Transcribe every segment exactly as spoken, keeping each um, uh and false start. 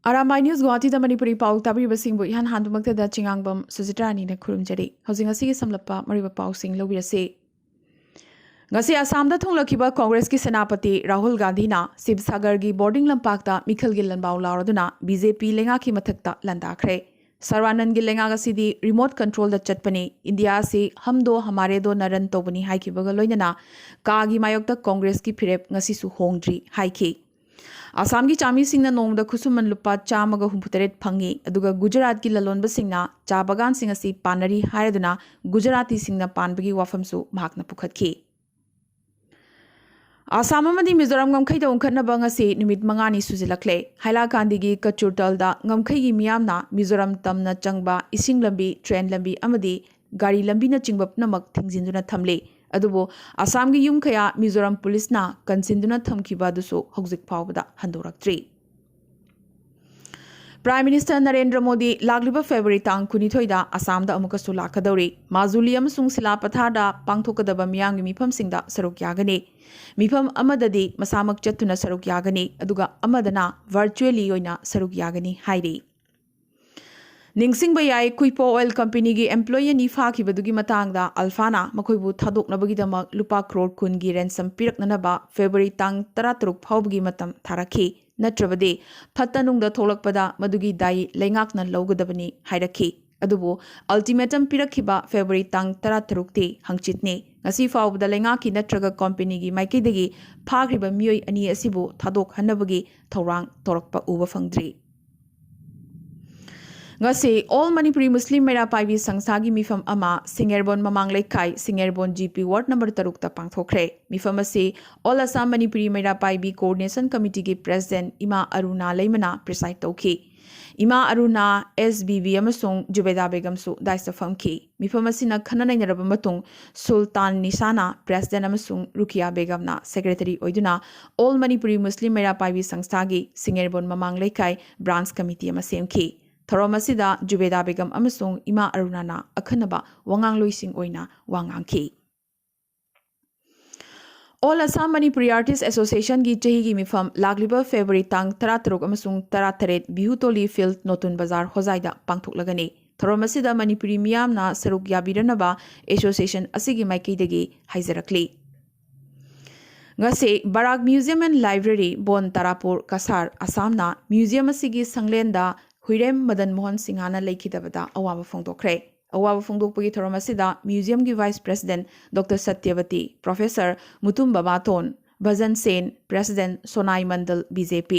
Arambai news ꯒꯨꯋꯥꯍꯥꯇꯤꯗ Manipuri ꯄꯥꯎ ꯇꯥꯕꯤꯔꯤꯕꯁꯤꯡꯕꯨ ꯏꯍꯥꯟ ꯍꯥꯟꯕꯃꯛꯇꯗ ꯆꯤꯉꯥꯡꯕꯝ ꯁꯨꯖꯤꯇ꯭ꯔꯥꯅꯤꯅ ꯈꯨꯔꯨꯝꯖꯔꯤ꯫ ꯍꯧꯖꯤꯛ ꯉꯁꯤꯒꯤ ꯁꯝꯂꯞꯄ ꯃꯔꯨꯑꯣꯏꯕ ꯄꯥꯎꯁꯤꯡ ꯂꯧꯕꯤꯔꯁꯤ꯫ ꯉꯁꯤ ꯑꯁꯥꯝꯗ ꯊꯨꯡꯂꯈꯤꯕ ꯀꯣꯡꯒ꯭ꯔꯦꯁꯀꯤ ꯁꯦꯅꯥꯄꯇꯤ ꯔꯥꯍꯨꯜ ꯒꯥꯟꯙꯤꯅ ꯁꯤꯕꯁꯥꯒꯔꯒꯤ ꯕꯣꯔꯗꯤꯡ ꯂꯝꯄꯥꯛꯇ ꯃꯤꯈꯜꯒꯤ ꯂꯟꯕꯥꯎ ꯂꯥꯎꯔꯗꯨꯅ ꯕꯤ ꯖꯦ ꯄꯤ ꯂꯩꯉꯥꯛꯀꯤ ꯃꯊꯛꯇ ꯂꯥꯟꯗꯥꯈ꯭ꯔꯦ꯫ ꯁꯔꯕꯥꯅꯟꯗꯒꯤ ꯂꯩꯉꯥꯛ ꯑꯁꯤꯗꯤ ꯔꯤꯃꯣꯠ ꯀꯟꯇ꯭ꯔꯣꯜꯗ ꯆꯠꯄꯅꯤ, ꯏꯟꯗꯤꯌꯥ ꯑꯁꯤ ꯍꯝ ꯗꯣ ꯍꯃꯥꯔꯦ ꯗꯣ ꯅ ꯔꯟ ꯇꯧꯕꯅꯤ ꯍꯥꯏꯈꯤꯕꯒ ꯂꯣꯏꯅꯅ ꯀꯥꯒꯤ ꯃꯥꯌꯣꯛꯇ ꯀꯣꯡꯒ꯭ꯔꯦꯁꯀꯤ ꯐꯤꯔꯦꯞ ꯉꯁꯤꯁꯨ ꯍꯣꯡꯗ꯭ꯔꯤ ꯍꯥꯏꯈꯤ꯫ ꯑꯁꯥꯝꯒꯤ ꯆꯥꯃꯤꯁꯤꯡꯅ ꯅꯣꯡꯃꯗ ꯈꯨꯠꯁꯨꯃꯟ ꯂꯨꯄꯥ ꯆꯥꯝꯃꯒ ꯍꯨꯝꯐꯨꯇꯔꯦꯠ ꯐꯪꯉꯤ, ꯑꯗꯨꯒ ꯒꯨꯖꯔꯥꯠꯀꯤ ꯂꯂꯣꯟꯕꯁꯤꯡꯅ ꯆꯥ ꯕꯒꯥꯟꯁꯤꯡ ꯑꯁꯤ ꯄꯥꯟꯅꯔꯤ ꯍꯥꯏꯔꯗꯨꯅ ꯒꯨꯖꯔꯥꯇꯤꯁꯤꯡꯅ ꯄꯥꯟꯕꯒꯤ ꯋꯥꯐꯝꯁꯨ ꯃꯍꯥꯛꯅ ꯄꯨꯈꯠꯈꯤ꯫ ꯑꯁꯥꯝ ꯑꯃꯗꯤ ꯃꯤꯖꯣꯔꯥꯝ ꯉꯝꯈꯩꯗ ꯎꯪꯈꯠꯅꯕ ꯉꯁꯤ ꯅꯨꯃꯤꯠ ꯃꯉꯥꯅꯤ ꯁꯨꯖꯤꯜꯂꯛꯂꯦ꯫ ꯍꯥꯏꯂꯥꯀꯥꯟꯗꯤꯒꯤ ꯀꯆꯨꯔꯇꯜꯗ ꯉꯝꯈꯩꯒꯤ ꯃꯤꯌꯥꯝꯅ ꯃꯤꯖꯣꯔꯥꯝ ꯇꯝꯅ ꯆꯪꯕ ꯏꯁꯤꯡ ꯂꯝꯕꯤ, ꯇ꯭ꯔꯦꯟ ꯂꯝꯕꯤ ꯑꯃꯗꯤ ꯒꯥꯔꯤ ꯂꯝꯕꯤꯅꯆꯤꯡꯕ ꯄꯨꯝꯅꯃꯛ ꯊꯤꯡꯖꯤꯟꯗꯨꯅ ꯊꯝꯂꯤ꯫ ꯑꯗꯨꯕꯨ ꯑꯁꯥꯝꯒꯤ ꯌꯨꯝ ꯀꯌꯥ ꯃꯤꯖꯣꯔꯥꯝ ꯄꯨꯂꯤꯁꯅ ꯀꯟꯁꯤꯟꯗꯨꯅ ꯊꯝꯈꯤꯕ ꯑꯗꯨꯁꯨ ꯍꯧꯖꯤꯛ ꯐꯥꯎꯕꯗ ꯍꯟꯗꯣꯔꯛꯇ꯭ꯔꯤ꯫ ꯄ꯭ꯔꯥꯏꯝ ꯃꯤꯅꯤꯁꯇꯔ ꯅꯔꯦꯟꯗ꯭ꯔ ꯃꯣꯗꯤ ꯂꯥꯛꯂꯤꯕ ꯐꯦꯕ꯭ꯔꯨꯋꯥꯔꯤ ꯇꯥꯡ ꯀꯨꯟꯅꯤꯊꯣꯏꯗ ꯑꯁꯥꯝꯗ ꯑꯃꯨꯛꯀꯁꯨ ꯂꯥꯛꯀꯗꯧꯔꯤ꯫ ꯃꯥꯖꯨꯂꯤ ꯑꯃꯁꯨꯡ ꯁꯤꯂꯥ ꯄꯊꯥꯔꯗ ꯄꯥꯡꯊꯣꯛꯀꯗꯕ ꯃꯤꯌꯥꯝꯒꯤ ꯃꯤꯐꯝꯁꯤꯡꯗ ꯁꯔꯨꯛ ꯌꯥꯒꯅꯤ꯫ ꯃꯤꯐꯝ ꯑꯃꯗꯗꯤ ꯃꯁꯥꯃꯛ ꯆꯠꯇꯨꯅ ꯁꯔꯨꯛ ꯌꯥꯒꯅꯤ, ꯑꯗꯨꯒ ꯑꯃꯗꯅ ꯚꯔꯆꯨꯋꯦꯂꯤ ꯑꯣꯏꯅ ꯁꯔꯨꯛ ꯌꯥꯒꯅꯤ ꯍꯥꯏꯔꯤ꯫ ꯅꯤꯡꯁꯤꯡꯕ ꯌꯥꯏ, ꯀꯨꯏꯄꯣ ꯑꯣꯏꯜ ꯀꯝꯄꯦꯅꯤꯒꯤ ꯑꯦꯝꯄ꯭ꯂꯣꯌꯤ ꯑꯅꯤ ꯐꯥꯈꯤꯕꯗꯨꯒꯤ ꯃꯇꯥꯡꯗ ꯑꯜꯐꯥꯅ ꯃꯈꯣꯏꯕꯨ ꯊꯥꯗꯣꯛꯅꯕꯒꯤꯗꯃꯛ ꯂꯨꯄꯥ ꯀ꯭ꯔꯣꯔ ꯀꯨꯟꯒꯤ ꯔꯦꯟꯁꯝ ꯄꯤꯔꯛꯅꯅꯕ ꯐꯦꯕ꯭ꯔꯨꯋꯥꯔꯤ ꯇꯥꯡ ꯇꯔꯥꯇꯔꯨꯛ ꯐꯥꯎꯕꯒꯤ ꯃꯇꯝ ꯊꯥꯔꯛꯈꯤ꯫ ꯅꯠꯇ꯭ꯔꯕꯗꯤ ꯐꯠꯇ ꯅꯨꯡꯗ ꯊꯣꯛꯂꯛꯄꯗ ꯃꯗꯨꯒꯤ ꯗꯥꯏ ꯂꯩꯉꯥꯛꯅ ꯂꯧꯒꯗꯕꯅꯤ ꯍꯥꯏꯔꯛꯈꯤ꯫ ꯑꯗꯨꯕꯨ ꯑꯜꯇꯤꯃꯦꯇꯝ ꯄꯤꯔꯛꯈꯤꯕ ꯐꯦꯕ꯭ꯔꯨꯋꯥꯔꯤ ꯇꯥꯡ ꯇꯔꯥꯇꯔꯨꯛꯇꯤ ꯍꯪꯆꯤꯠꯅꯤ꯫ ꯉꯁꯤ ꯐꯥꯎꯕꯗ ꯂꯩꯉꯥꯛꯀꯤ ꯅꯠꯇ꯭ꯔꯒ ꯀꯝꯄꯦꯅꯤꯒꯤ ꯃꯥꯏꯀꯩꯗꯒꯤ ꯐꯥꯈ꯭ꯔꯤꯕ ꯃꯤꯑꯣꯏ ꯑꯅꯤ ꯑꯁꯤꯕꯨ ꯊꯥꯗꯣꯛꯍꯟꯅꯕꯒꯤ ꯊꯧꯔꯥꯡ ꯇꯧꯔꯛꯄ ꯎꯕ ꯐꯪꯗ꯭ꯔꯤ꯫ ꯉꯁꯤ ꯑꯣꯜ ꯃꯅꯤꯄꯨꯔꯤ ꯃꯨꯁꯂꯤꯝ ꯃꯩꯔꯥ ꯄꯥꯏꯕꯤ ꯁꯪꯁꯊꯥꯒꯤ ꯃꯤꯐꯝ ꯑꯃ ꯁꯤꯡꯉꯦꯔꯕꯣꯟ ꯃꯃꯥꯡ ꯂꯩꯀꯥꯏ, ꯁꯤꯡꯉꯦꯔꯕꯣꯟ ꯖꯤ ꯄꯤ ꯋꯥꯔꯗ ꯅꯝꯕꯔ ꯇꯔꯨꯛꯇ ꯄꯥꯡꯊꯣꯛꯈ꯭ꯔꯦ꯫ ꯃꯤꯐꯝ ꯑꯁꯤ ꯑꯣꯜ ꯑꯁꯥꯝ ꯃꯅꯤꯄꯨꯔꯤ ꯃꯩꯔꯥ ꯄꯥꯏꯕꯤ ꯀꯣꯑꯣꯔꯗꯤꯅꯦꯁꯟ ꯀꯃꯤꯇꯤꯒꯤ ꯄ꯭ꯔꯦꯁꯤꯗꯦꯟꯠ ꯏꯃꯥ ꯑꯔꯨꯅꯥ ꯂꯩꯃꯅ ꯄ꯭ꯔꯤꯁꯥꯏꯗ ꯇꯧꯈꯤ꯫ ꯏꯃꯥ ꯑꯔꯨꯅꯥ, ꯑꯦꯁ ꯕꯤ ꯕꯤ ꯑꯃꯁꯨꯡ ꯖꯨꯕꯦꯗꯥ ꯕꯦꯒꯝꯁꯨ ꯗꯥꯏꯁꯇ ꯐꯝꯈꯤ꯫ ꯃꯤꯐꯝ ꯑꯁꯤꯅ ꯈꯟꯅ ꯅꯩꯅꯔꯕ ꯃꯇꯨꯡ ꯁꯨꯜꯇꯥꯟ ꯅꯤꯁꯥꯅ ꯄ꯭ꯔꯦꯁꯤꯗꯦꯟꯠ ꯑꯃꯁꯨꯡ ꯔꯨꯀꯤꯌꯥ ꯕꯦꯒꯝꯅ ꯁꯦꯀ꯭ꯔꯦꯇꯔꯤ ꯑꯣꯏꯗꯨꯅ ꯑꯣꯜ ꯃꯅꯤꯄꯨꯔꯤ ꯃꯨꯁꯂꯤꯝ ꯃꯩꯔꯥ ꯄꯥꯏꯕꯤ ꯁꯪꯁꯊꯥꯒꯤ ꯁꯤꯡꯉꯦꯔꯕꯣꯟ ꯃꯃꯥꯡ ꯂꯩꯀꯥꯏ ꯕ꯭ꯔꯥꯟꯆ ꯀꯃꯤꯇꯤ ꯑꯃ ꯁꯦꯝꯈꯤ꯫ ꯊꯧꯔꯝ ꯑꯁꯤꯗ ꯖꯨꯕꯦꯗꯥ ꯕꯦꯒꯝ ꯑꯃꯁꯨꯡ ꯏꯃꯥ ꯑꯔꯨꯅꯥꯅ ꯑꯈꯟꯅꯕ ꯋꯥꯉꯥꯡꯂꯣꯏꯁꯤꯡ ꯑꯣꯏꯅ ꯋꯥ ꯉꯥꯡꯈꯤ꯫ All Assam Manipuri Artists Associationꯒꯤ ꯆꯍꯤꯒꯤ ꯃꯤꯐꯝ ꯂꯥꯛꯂꯤꯕ February ꯇꯥꯡ ꯇꯔꯥꯇꯔꯨꯛ ꯑꯃꯁꯨꯡ ꯇꯔꯥꯇꯔꯦꯠ ꯕꯤꯍꯨ ꯇꯣꯂꯤ ꯐꯤꯜꯗ ꯅꯣꯇꯨꯟ ꯕꯖꯥꯔ ꯍꯣꯖꯥꯏꯗ ꯄꯥꯡꯊꯣꯛꯂꯒꯅꯤ꯫ ꯊꯧꯔꯝ ꯑꯁꯤꯗ ꯃꯅꯤꯄꯨꯔꯤ ꯃꯤꯌꯥꯝꯅ ꯁꯔꯨꯛ ꯌꯥꯕꯤꯔꯅꯕ association ꯑꯁꯤꯒꯤ ꯃꯥꯏꯀꯩꯗꯒꯤ ꯍꯥꯏꯖꯔꯛꯂꯤ꯫ ꯉꯁꯤ ꯕꯔꯥꯛ Museum and Library, bone ꯇꯥꯔꯥꯄꯨꯔ, Cachar, ꯑꯁꯥꯝꯅ museum ꯑꯁꯤꯒꯤ ꯁꯪꯂꯦꯟꯗ ꯍꯨꯏꯔꯦꯝ ꯃꯗꯟ ꯃꯣꯍꯟ ꯁꯤꯡꯍꯅ ꯂꯩꯈꯤꯗꯕꯗ ꯑꯋꯥꯕ ꯐꯣꯡꯗꯣꯛꯈ꯭ꯔꯦ꯫ ꯑꯋꯥꯕ ꯐꯣꯡꯗꯣꯛꯄꯒꯤ ꯊꯧꯔꯝ ꯑꯁꯤꯗ museumꯒꯤ vice president Doctor Satyabati, professor Mutum Babaton, Bhajan Sen, president Sonai Mandal, BJP,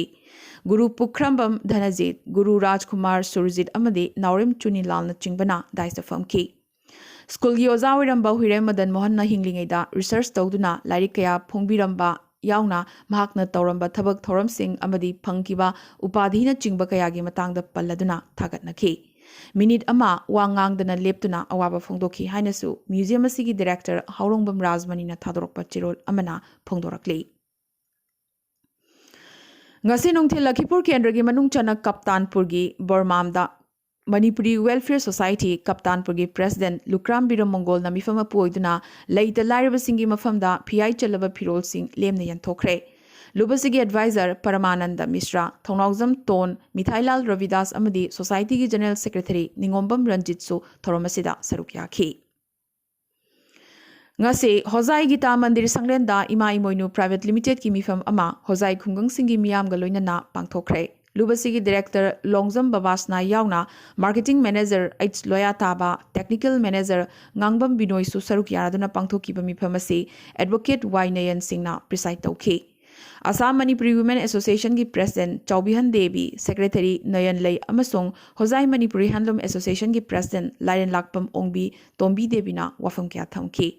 Guru Pukhrambam Dhanajit, Guru Rajkumar Surjit ꯑꯃꯗꯤ ꯅꯥꯎꯔꯦꯝ ꯆꯨꯅꯤꯂꯥꯜꯅꯆꯤꯡꯕꯅ dais ꯐꯝꯈꯤ꯫ ꯁ꯭ꯀꯨꯜꯒꯤ ꯑꯣꯖꯥ ꯑꯣꯏꯔꯝꯕ ꯍꯨꯏꯔꯦꯝ ꯃꯗꯟ ꯃꯣꯍꯟꯅ ꯍꯤꯡꯂꯤꯉꯩꯗ research ꯇꯧꯗꯨꯅ ꯂꯥꯏꯔꯤꯛ ꯀꯌꯥ ꯐꯣꯡꯕꯤꯔꯝꯕ ꯌꯥꯎꯅ ꯃꯍꯥꯛꯅ ꯇꯧꯔꯝꯕ ꯊꯕꯛ ꯊꯧꯔꯝꯁꯤꯡ ꯑꯃꯗꯤ ꯐꯪꯈꯤꯕ ꯎꯄꯥꯙꯤꯅꯆꯤꯡꯕ ꯀꯌꯥꯒꯤ ꯃꯇꯥꯡꯗ ꯄꯜꯂꯗꯨꯅ ꯊꯥꯒꯠꯅꯈꯤ꯫ ꯃꯤꯅꯤꯠ ꯑꯃ ꯋꯥ ꯉꯥꯡꯗꯅ ꯂꯦꯞꯇꯨꯅ ꯑꯋꯥꯕ ꯐꯣꯡꯗꯣꯛꯈꯤ ꯍꯥꯏꯅꯁꯨ museum ꯑꯁꯤꯒꯤ director ꯍꯥꯎꯔꯣꯡꯕꯝ ꯔꯥꯖꯃꯅꯤꯅ ꯊꯥꯗꯣꯔꯛꯄ ꯆꯦꯔꯣꯜ ꯑꯃꯅ ꯐꯣꯡꯗꯣꯔꯛꯂꯤ꯫ ꯉꯁꯤ ꯅꯨꯡꯊꯤꯜ ꯂꯈꯤꯄꯨꯔ ꯀꯦꯟꯗ꯭ꯔꯒꯤ ꯃꯅꯨꯡ ꯆꯟꯅ ꯀꯞꯇꯥꯟꯄꯨꯔꯒꯤ ꯕꯣꯔꯃꯥꯝꯗ Manipuri Welfare Society ꯀꯞꯇꯥꯟꯄꯨꯔꯒꯤ president ꯂꯨꯀ꯭ꯔꯥꯝ ꯕꯤꯔꯃꯣꯡꯒꯣꯜꯅ ꯃꯤꯐꯝ ꯑꯃ ꯄꯨꯑꯣꯏꯗꯨꯅ ꯂꯩꯇ ꯂꯥꯏꯔꯕꯁꯤꯡꯒꯤ ꯃꯐꯝꯗ ꯐꯤꯌꯥꯏ ꯆꯜꯂꯕ ꯐꯤꯔꯣꯜꯁꯤꯡ ꯂꯦꯝꯅ ꯌꯦꯟꯊꯣꯛꯈ꯭ꯔꯦ꯫ ꯂꯨꯞ ꯑꯁꯤꯒꯤ advisor ꯄꯔꯃꯥꯅꯟꯗ ꯃꯤꯁ꯭ꯔꯥ, ꯊꯧꯅꯥꯎꯖꯝ ꯇꯣꯟ, ꯃꯤꯊꯥꯏꯂꯥꯜ ꯔꯕꯤꯗꯥꯁ ꯑꯃꯗꯤ societyꯒꯤ general secretary ꯅꯤꯉꯣꯝꯕꯝ ꯔꯟꯖꯤꯠꯁꯨ ꯊꯧꯔꯝ ꯑꯁꯤꯗ ꯁꯔꯨꯛ ꯌꯥꯈꯤ꯫ ꯉꯁꯤ ꯍꯣꯖꯥꯏ ꯒꯤꯇꯥ ꯃꯟꯗꯤꯔ ꯁꯪꯂꯦꯟꯗ ꯏꯃꯥ ꯏꯃꯣꯏꯅꯨ Private Limitedꯀꯤ ꯃꯤꯐꯝ ꯑꯃ ꯍꯣꯖꯥꯏ ꯈꯨꯡꯒꯪꯁꯤꯡꯒꯤ ꯃꯤꯌꯥꯝꯒ ꯂꯣꯏꯅꯅ ꯄꯥꯡꯊꯣꯛꯈ꯭ꯔꯦ꯫ ꯂꯨꯞ ꯑꯁꯤꯒꯤ director ꯂꯣꯡꯖꯝ ꯕꯕꯥꯁꯅꯥ ꯌꯥꯎꯅ marketing manager H ꯂꯣꯌꯥꯇꯥꯕ, technical manager ꯉꯥꯡꯕꯝ ꯕꯤꯅꯣꯏꯁꯨ ꯁꯔꯨꯛ ꯌꯥꯅꯗꯨꯅ ꯄꯥꯡꯊꯣꯛꯈꯤꯕ ꯃꯤꯐꯝ ꯑꯁꯤ advocate ꯋꯥꯏ ꯅꯌꯟ ꯁꯤꯡꯅ preside ꯇꯧꯈꯤ꯫ Assam Manipuri Women Associationꯒꯤ president ꯆꯥꯎꯕꯤꯍꯟ Devi, secretary ꯅꯌꯟ ꯂꯩ ꯑꯃꯁꯨꯡ ꯍꯣꯖꯥꯏ ꯃꯅꯤꯄꯨꯔꯤ Handloom Associationꯒꯤ president ꯂꯥꯏꯔꯦꯟꯂꯥꯛꯄꯝ ꯑꯣꯡꯕꯤ ꯇꯣꯝꯕꯤ ꯗꯦꯕꯤꯅ ꯋꯥꯐꯝ ꯀꯌꯥ ꯊꯝꯈꯤ꯫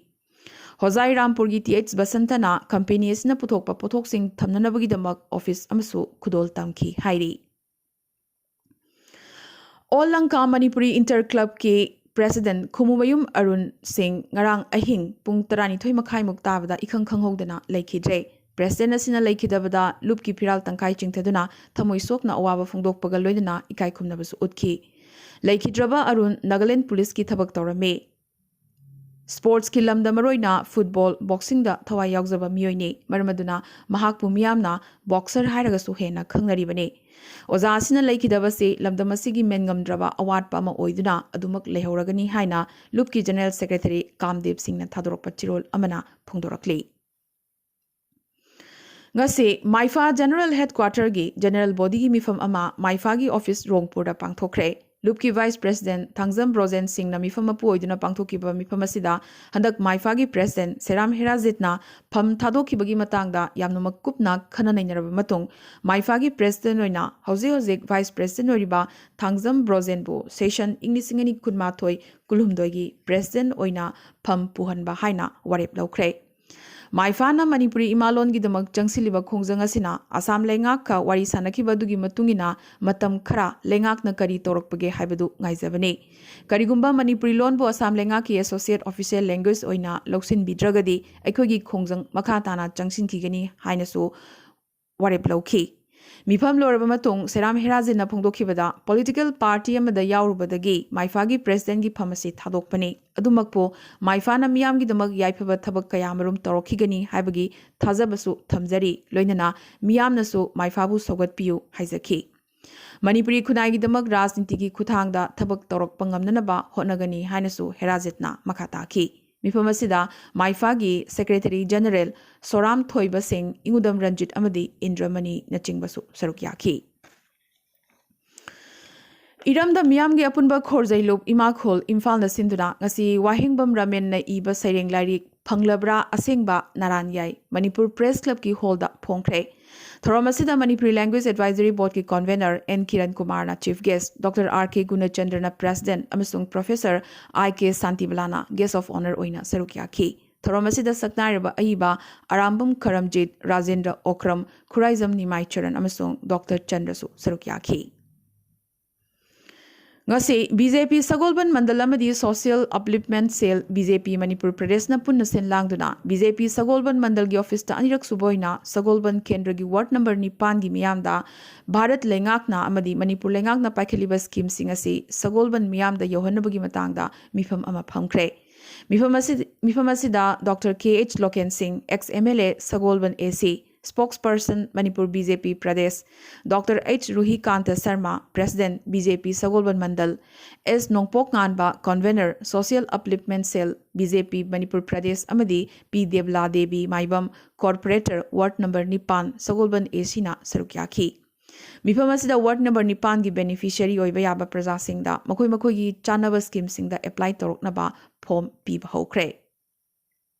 ꯍꯣꯖꯥꯏ ꯔꯥꯝꯄꯨꯔꯒꯤ th ꯕꯁꯟꯇꯅ company ꯑꯁꯤꯅ ꯄꯨꯊꯣꯛꯄ ꯄꯣꯠꯊꯣꯛꯁꯤꯡ ꯊꯝꯅꯅꯕꯒꯤꯗꯃꯛ office ꯑꯃꯁꯨ ꯈꯨꯗꯣꯜ ꯇꯝꯈꯤ ꯍꯥꯏꯔꯤ꯫ All Lanka Manipuri Inter Clubꯀꯤ president ꯈꯨꯃꯨꯃꯌꯨꯝ Arun ꯁꯤꯡ ꯉꯔꯥꯡ ꯑꯍꯤꯡ ꯄꯨꯡ ꯇꯔꯥꯅꯤꯊꯣꯏ ꯃꯈꯥꯏꯃꯨꯛ ꯇꯥꯕꯗ ꯏꯈꯪ ꯈꯪꯍꯧꯗꯅ ꯂꯩꯈꯤꯗ꯭ꯔꯦ꯫ President ꯑꯁꯤꯅ ꯂꯩꯈꯤꯗꯕꯗ ꯂꯨꯞꯀꯤ ꯐꯤꯔꯥꯜ ꯇꯪꯈꯥꯏ ꯆꯤꯡꯊꯗꯨꯅ ꯊꯃꯣꯏ ꯁꯣꯛꯅ ꯑꯋꯥꯕ ꯐꯣꯡꯗꯣꯛꯄꯒ ꯂꯣꯏꯅꯅ ꯏꯀꯥꯏ ꯈꯨꯝꯅꯕꯁꯨ ꯎꯠꯈꯤ꯫ ꯂꯩꯈꯤꯗ꯭ꯔꯕ ꯑꯔꯨꯟ ꯅꯥꯒꯥꯂꯦꯟ ꯄꯨꯂꯤꯁꯀꯤ ꯊꯕꯛ ꯇꯧꯔꯝꯃꯤ꯫ ꯁ꯭ꯄꯣꯔꯠꯁꯀꯤ ꯂꯝꯗ ꯃꯔꯨꯑꯣꯏꯅ ꯐꯨꯠꯕꯣꯜ, ꯕꯣꯛꯁꯤꯡꯗ ꯊꯋꯥꯏ ꯌꯥꯎꯖꯕ ꯃꯤꯑꯣꯏꯅꯤ꯫ ꯃꯔꯝ ꯑꯗꯨꯅ ꯃꯍꯥꯛꯄꯨ ꯃꯤꯌꯥꯝꯅ ꯕꯣꯛꯁꯔ ꯍꯥꯏꯔꯒꯁꯨ ꯍꯦꯟꯅ ꯈꯪꯅꯔꯤꯕꯅꯤ꯫ ꯑꯣꯖꯥ ꯑꯁꯤꯅ ꯂꯩꯈꯤꯗꯕꯁꯤ ꯂꯝꯗꯝ ꯑꯁꯤꯒꯤ ꯃꯦꯟꯉꯝꯗ꯭ꯔꯕ ꯑꯋꯥꯠꯄ ꯑꯃ ꯑꯣꯏꯗꯨꯅ ꯑꯗꯨꯃꯛ ꯂꯩꯍꯧꯔꯒꯅꯤ ꯍꯥꯏꯅ ꯂꯨꯞꯀꯤ ꯖꯦꯅꯔꯦꯜ ꯁꯦꯀ꯭ꯔꯦꯇꯔꯤ ꯀꯥꯝꯗꯦꯕ ꯁꯤꯡꯅ ꯊꯥꯗꯣꯔꯛꯄ ꯆꯦꯔꯣꯜ ꯑꯃꯅ ꯐꯣꯡꯗꯣꯔꯛꯂꯤ꯫ ꯉꯁꯤ ꯃꯥꯏꯐꯥ ꯖꯦꯅꯔꯦꯜ ꯍꯦꯗꯀ꯭ꯋꯥꯇꯔꯒꯤ ꯖꯦꯅꯔꯦꯜ ꯕꯣꯗꯤꯒꯤ ꯃꯤꯐꯝ ꯑꯃ ꯃꯥꯏꯐꯥꯒꯤ office ꯔꯣꯡꯄꯨꯔꯗ ꯄꯥꯡꯊꯣꯛꯈ꯭ꯔꯦ꯫ ꯂꯨꯞꯀꯤ vice president Thangjam Brojen ꯁꯤꯡꯅ ꯃꯤꯐꯝ ꯃꯄꯨ ꯑꯣꯏꯗꯨꯅ ꯄꯥꯡꯊꯣꯛꯈꯤꯕ ꯃꯤꯐꯝ ꯑꯁꯤꯗ ꯍꯟꯗꯛ ꯃꯥꯏꯐꯥꯒꯤ ꯄ꯭ꯔꯦꯁꯤꯗꯦꯟꯠ ꯁꯦꯔꯥꯝ ꯍꯦꯔꯥꯖꯤꯠꯅ ꯐꯝ ꯊꯥꯗꯣꯛꯈꯤꯕꯒꯤ ꯃꯇꯥꯡꯗ ꯌꯥꯝꯅ ꯃꯀꯨꯞꯅ ꯈꯟꯅ ꯅꯩꯅꯔꯕ ꯃꯇꯨꯡ, ꯃꯥꯏꯐꯥꯒꯤ ꯄ꯭ꯔꯦꯁꯤꯗꯦꯟꯠ ꯑꯣꯏꯅ ꯍꯧꯖꯤꯛ ꯍꯧꯖꯤꯛ ꯚꯥꯏꯁ ꯄ꯭ꯔꯦꯁꯤꯗꯦꯟꯠ ꯑꯣꯏꯔꯤꯕ ꯊꯥꯡꯖꯝ ꯕ꯭ꯔꯣꯖꯦꯟꯕꯨ ꯁꯦꯁꯟ ꯏꯪ ꯂꯤꯁꯤꯡ ꯑꯅꯤ ꯀꯨꯟꯃꯥꯊꯣꯏ ꯀꯨꯟꯍꯨꯝꯗꯣꯏꯒꯤ ꯄ꯭ꯔꯦꯁꯤꯗꯦꯟꯠ ꯑꯣꯏꯅ ꯐꯝ ꯄꯨꯍꯟꯕ ꯍꯥꯏꯅ ꯋꯥꯔꯦꯞ ꯂꯧꯈ꯭ꯔꯦ꯫ ꯃꯥꯏꯐꯥꯅ ꯃꯅꯤꯄꯨꯔꯤ ꯏꯃꯥꯂꯣꯟꯒꯤꯗꯃꯛ ꯆꯪꯁꯤꯜꯂꯤꯕ ꯈꯣꯡꯖꯪ ꯑꯁꯤꯅ ꯑꯁꯥꯝ ꯂꯩꯉꯥꯛꯀ ꯋꯥꯔꯤ ꯁꯥꯅꯈꯤꯕ ꯑꯗꯨꯒꯤ ꯃꯇꯨꯡ ꯏꯟꯅ ꯃꯇꯝ ꯈꯔ ꯂꯩꯉꯥꯛꯅ ꯀꯔꯤ ꯇꯧꯔꯛꯄꯒꯦ ꯍꯥꯏꯕꯗꯨ ꯉꯥꯏꯖꯕꯅꯤ꯫ ꯀꯔꯤꯒꯨꯝꯕ ꯃꯅꯤꯄꯨꯔꯤ ꯂꯣꯟꯕꯨ ꯑꯁꯥꯝ ꯂꯩꯉꯥꯛꯀꯤ associate official language ꯑꯣꯏꯅ ꯂꯧꯁꯤꯟꯕꯤꯗ꯭ꯔꯒꯗꯤ ꯑꯩꯈꯣꯏꯒꯤ ꯈꯣꯡꯖꯪ ꯃꯈꯥ ꯇꯥꯅ ꯆꯪꯁꯤꯟꯈꯤꯒꯅꯤ ꯍꯥꯏꯅꯁꯨ ꯋꯥꯔꯦꯞ ꯂꯧꯈꯤ꯫ ꯃꯤꯐꯝ ꯂꯣꯏꯔꯕ ꯃꯇꯨꯡ ꯁꯦꯔꯥꯝ ꯍꯦꯔꯥꯖꯤꯟꯅ ꯐꯣꯡꯗꯣꯛꯈꯤꯕꯗ, ꯄꯣꯂꯤꯇꯤꯀꯦꯜ ꯄꯥꯔꯇꯤ ꯑꯃꯗ ꯌꯥꯎꯔꯨꯕꯗꯒꯤ ꯃꯥꯏꯐꯥꯒꯤ ꯄ꯭ꯔꯦꯁꯤꯗꯦꯟꯠꯒꯤ ꯐꯝ ꯑꯁꯤ ꯊꯥꯗꯣꯛꯄꯅꯤ꯫ ꯑꯗꯨꯃꯛꯄꯨ ꯃꯥꯏꯐꯥꯅ ꯃꯤꯌꯥꯝꯒꯤꯗꯃꯛ ꯌꯥꯏꯐꯕ ꯊꯕꯛ ꯀꯌꯥꯃꯔꯨꯝ ꯇꯧꯔꯛꯈꯤꯒꯅꯤ ꯍꯥꯏꯕꯒꯤ ꯊꯥꯖꯕꯁꯨ ꯊꯝꯖꯔꯤ꯫ ꯂꯣꯏꯅꯅ ꯃꯤꯌꯥꯝꯅꯁꯨ ꯃꯥꯏꯐꯥꯕꯨ ꯁꯧꯒꯠꯄꯤꯌꯨ ꯍꯥꯏꯖꯈꯤ꯫ ꯃꯅꯤꯄꯨꯔꯤ ꯈꯨꯟꯅꯥꯏꯒꯤꯗꯃꯛ ꯔꯥꯖꯅꯤꯇꯤꯒꯤ ꯈꯨꯠꯊꯥꯡꯗ ꯊꯕꯛ ꯇꯧꯔꯛꯄ ꯉꯝꯅꯅꯕ ꯍꯣꯠꯅꯒꯅꯤ ꯍꯥꯏꯅꯁꯨ ꯍꯦꯔꯥꯖꯤꯠꯅ ꯃꯈꯥ ꯇꯥꯈꯤ꯫ ꯃꯤꯐꯝ ꯑꯁꯤꯗ ꯃꯥꯏꯐꯥꯒꯤ ꯁꯦꯀ꯭ꯔꯦꯇꯔꯤ ꯖꯦꯅꯔꯦꯜ ꯁꯣꯔꯥꯝ ꯊꯣꯏꯕ ꯁꯤꯡ, ꯏꯉꯨꯗꯝ ꯔꯟꯖꯤꯠ ꯑꯃꯗꯤ ꯏꯟꯗ꯭ꯔꯃꯅꯤꯅꯆꯤꯡꯕꯁꯨ ꯁꯔꯨꯛ ꯌꯥꯈꯤ꯫ ꯏꯔꯝꯗꯝ ꯃꯤꯌꯥꯝꯒꯤ ꯑꯄꯨꯟꯕ ꯈꯣꯔꯖꯩ ꯂꯨꯞ ꯏꯃꯥꯈꯣꯜ ꯏꯝꯐꯥꯜꯅ ꯁꯤꯟꯗꯨꯅ ꯉꯁꯤ ꯋꯥꯍꯦꯡꯕꯝ ꯔꯥꯃꯦꯟꯅ ꯏꯕ ꯁꯩꯔꯦꯡ ꯂꯥꯏꯔꯤꯛ ꯐꯪꯂꯕ꯭ꯔꯥ ꯑꯁꯦꯡꯕ ꯅꯥꯔꯥꯟ ꯌꯥꯏ ꯃꯅꯤꯄꯨꯔ ꯄ꯭ꯔꯦꯁ ꯀ꯭ꯂꯕꯀꯤ ꯍꯣꯜꯗ ꯐꯣꯡꯈ꯭ꯔꯦ꯫ ꯊꯧꯔꯝ ꯑꯁꯤꯗ ꯃꯅꯤꯄꯨꯔꯤ ꯂꯦꯡꯒ꯭ꯋꯦꯖ ꯑꯦꯗꯚꯥꯏꯖꯔꯤ ꯕꯣꯔꯗꯀꯤ ꯀꯣꯟꯚꯦꯅꯔ ꯑꯦꯟ ꯀꯤꯔꯟ ꯀꯨꯃꯥꯔꯅ chief guest, doctor R K ꯒꯨꯅꯆꯟꯗ꯭ꯔꯅ ꯄ꯭ꯔꯦꯁꯤꯗꯦꯟꯠ ꯑꯃꯁꯨꯡ ꯄ꯭ꯔꯣꯐꯦꯁꯔ ꯑꯥꯏ ꯀꯦ ꯁꯥꯟꯇꯤꯕꯂꯥꯅ ꯒꯦꯁ꯭ꯠ ꯑꯣꯐ ꯑꯣꯅꯔ ꯑꯣꯏꯅ ꯁꯔꯨꯛ ꯌꯥꯈꯤ꯫ ꯊꯧꯔꯝ ꯑꯁꯤꯗ ꯁꯛꯅꯥꯏꯔꯕ ꯑꯏꯕ ꯑꯔꯥꯝꯕꯝ ꯈꯔꯝꯖꯤꯠ, ꯔꯥꯖꯦꯟꯗ꯭ꯔ ꯑꯣꯀ꯭ꯔꯝ, ꯈꯨꯔꯥꯏꯖꯝ ꯅꯤꯃꯥꯏ ꯆꯔꯟ ꯑꯃꯁꯨꯡ ꯗꯣꯛꯇꯔ ꯆꯟꯗ꯭ꯔꯁꯨ ꯁꯔꯨꯛ ꯌꯥꯈꯤ꯫ ꯉꯁꯤ ꯕꯤ ꯖꯦ ꯄꯤ ꯁꯒꯣꯜꯕꯟ ꯃꯟꯗꯜ ꯑꯃꯗꯤ ꯁꯣꯁꯤꯌꯦꯜ ꯑꯞꯂꯤꯞꯃꯦꯟꯠ ꯁꯦꯜ, ꯕꯤ ꯖꯦ ꯄꯤ ꯃꯅꯤꯄꯨꯔ ꯄ꯭ꯔꯗꯦꯁꯅ ꯄꯨꯟꯅ ꯁꯤꯟ ꯂꯥꯡꯗꯨꯅ ꯕꯤ ꯖꯦ ꯄꯤ ꯁꯒꯣꯜꯕꯟ ꯃꯟꯗꯜꯒꯤ ꯑꯣꯐꯤꯁꯇ ꯑꯅꯤꯔꯛ ꯁꯨꯕ ꯑꯣꯏꯅ ꯁꯒꯣꯜꯕꯟ ꯀꯦꯟꯗ꯭ꯔꯒꯤ ꯋꯥꯔꯗ ꯅꯝꯕꯔ ꯅꯤꯄꯥꯟꯒꯤ ꯃꯤꯌꯥꯝꯗ ꯚꯥꯔꯠ ꯂꯩꯉꯥꯛꯅ ꯑꯃꯗꯤ ꯃꯅꯤꯄꯨꯔ ꯂꯩꯉꯥꯛꯅ ꯄꯥꯏꯈꯠꯂꯤꯕ ꯁ꯭ꯀꯤꯝꯁꯤꯡ ꯑꯁꯤ ꯁꯒꯣꯜꯕꯟ ꯃꯤꯌꯥꯝꯗ ꯌꯧꯍꯟꯅꯕꯒꯤ ꯃꯇꯥꯡꯗ ꯃꯤꯐꯝ ꯑꯃ ꯐꯝꯈ꯭ꯔꯦ꯫ ꯃꯤꯐꯝ ꯑꯁꯤ ꯃꯤꯐꯝ ꯑꯁꯤꯗ doctor K H Loken Singh, ex M L A Sagolband A C, spokesperson Manipur B J P Pradesh, doctor H Ruhikanta Sharma, president B J P Sagolband Mandal, S Nongpok Nganba, convener Social Upliftment Cell B J P Manipur Pradesh ꯑꯃꯗꯤ ꯄꯤ ꯗꯦꯕꯂꯥ ꯗꯦꯕꯤ ꯃꯥꯏꯕꯝ, corporator ward number ꯅꯤꯄꯥꯟ ꯁꯒꯣꯜꯕꯟ A Cꯅ ꯁꯔꯨꯛ ꯌꯥꯈꯤ꯫ ꯃꯤꯐꯝ ꯑꯁꯤꯗ ward number ꯅꯤꯄꯥꯟꯒꯤ beneficiary ꯑꯣꯏꯕ ꯌꯥꯕ ꯄ꯭ꯔꯖꯥꯁꯤꯡꯗ ꯃꯈꯣꯏ ꯃꯈꯣꯏꯒꯤ ꯆꯥꯟꯅꯕ schemeꯁꯤꯡꯗ apply ꯇꯧꯔꯛꯅꯕ form ꯄꯤꯕ ꯍꯧꯈ꯭ꯔꯦ꯫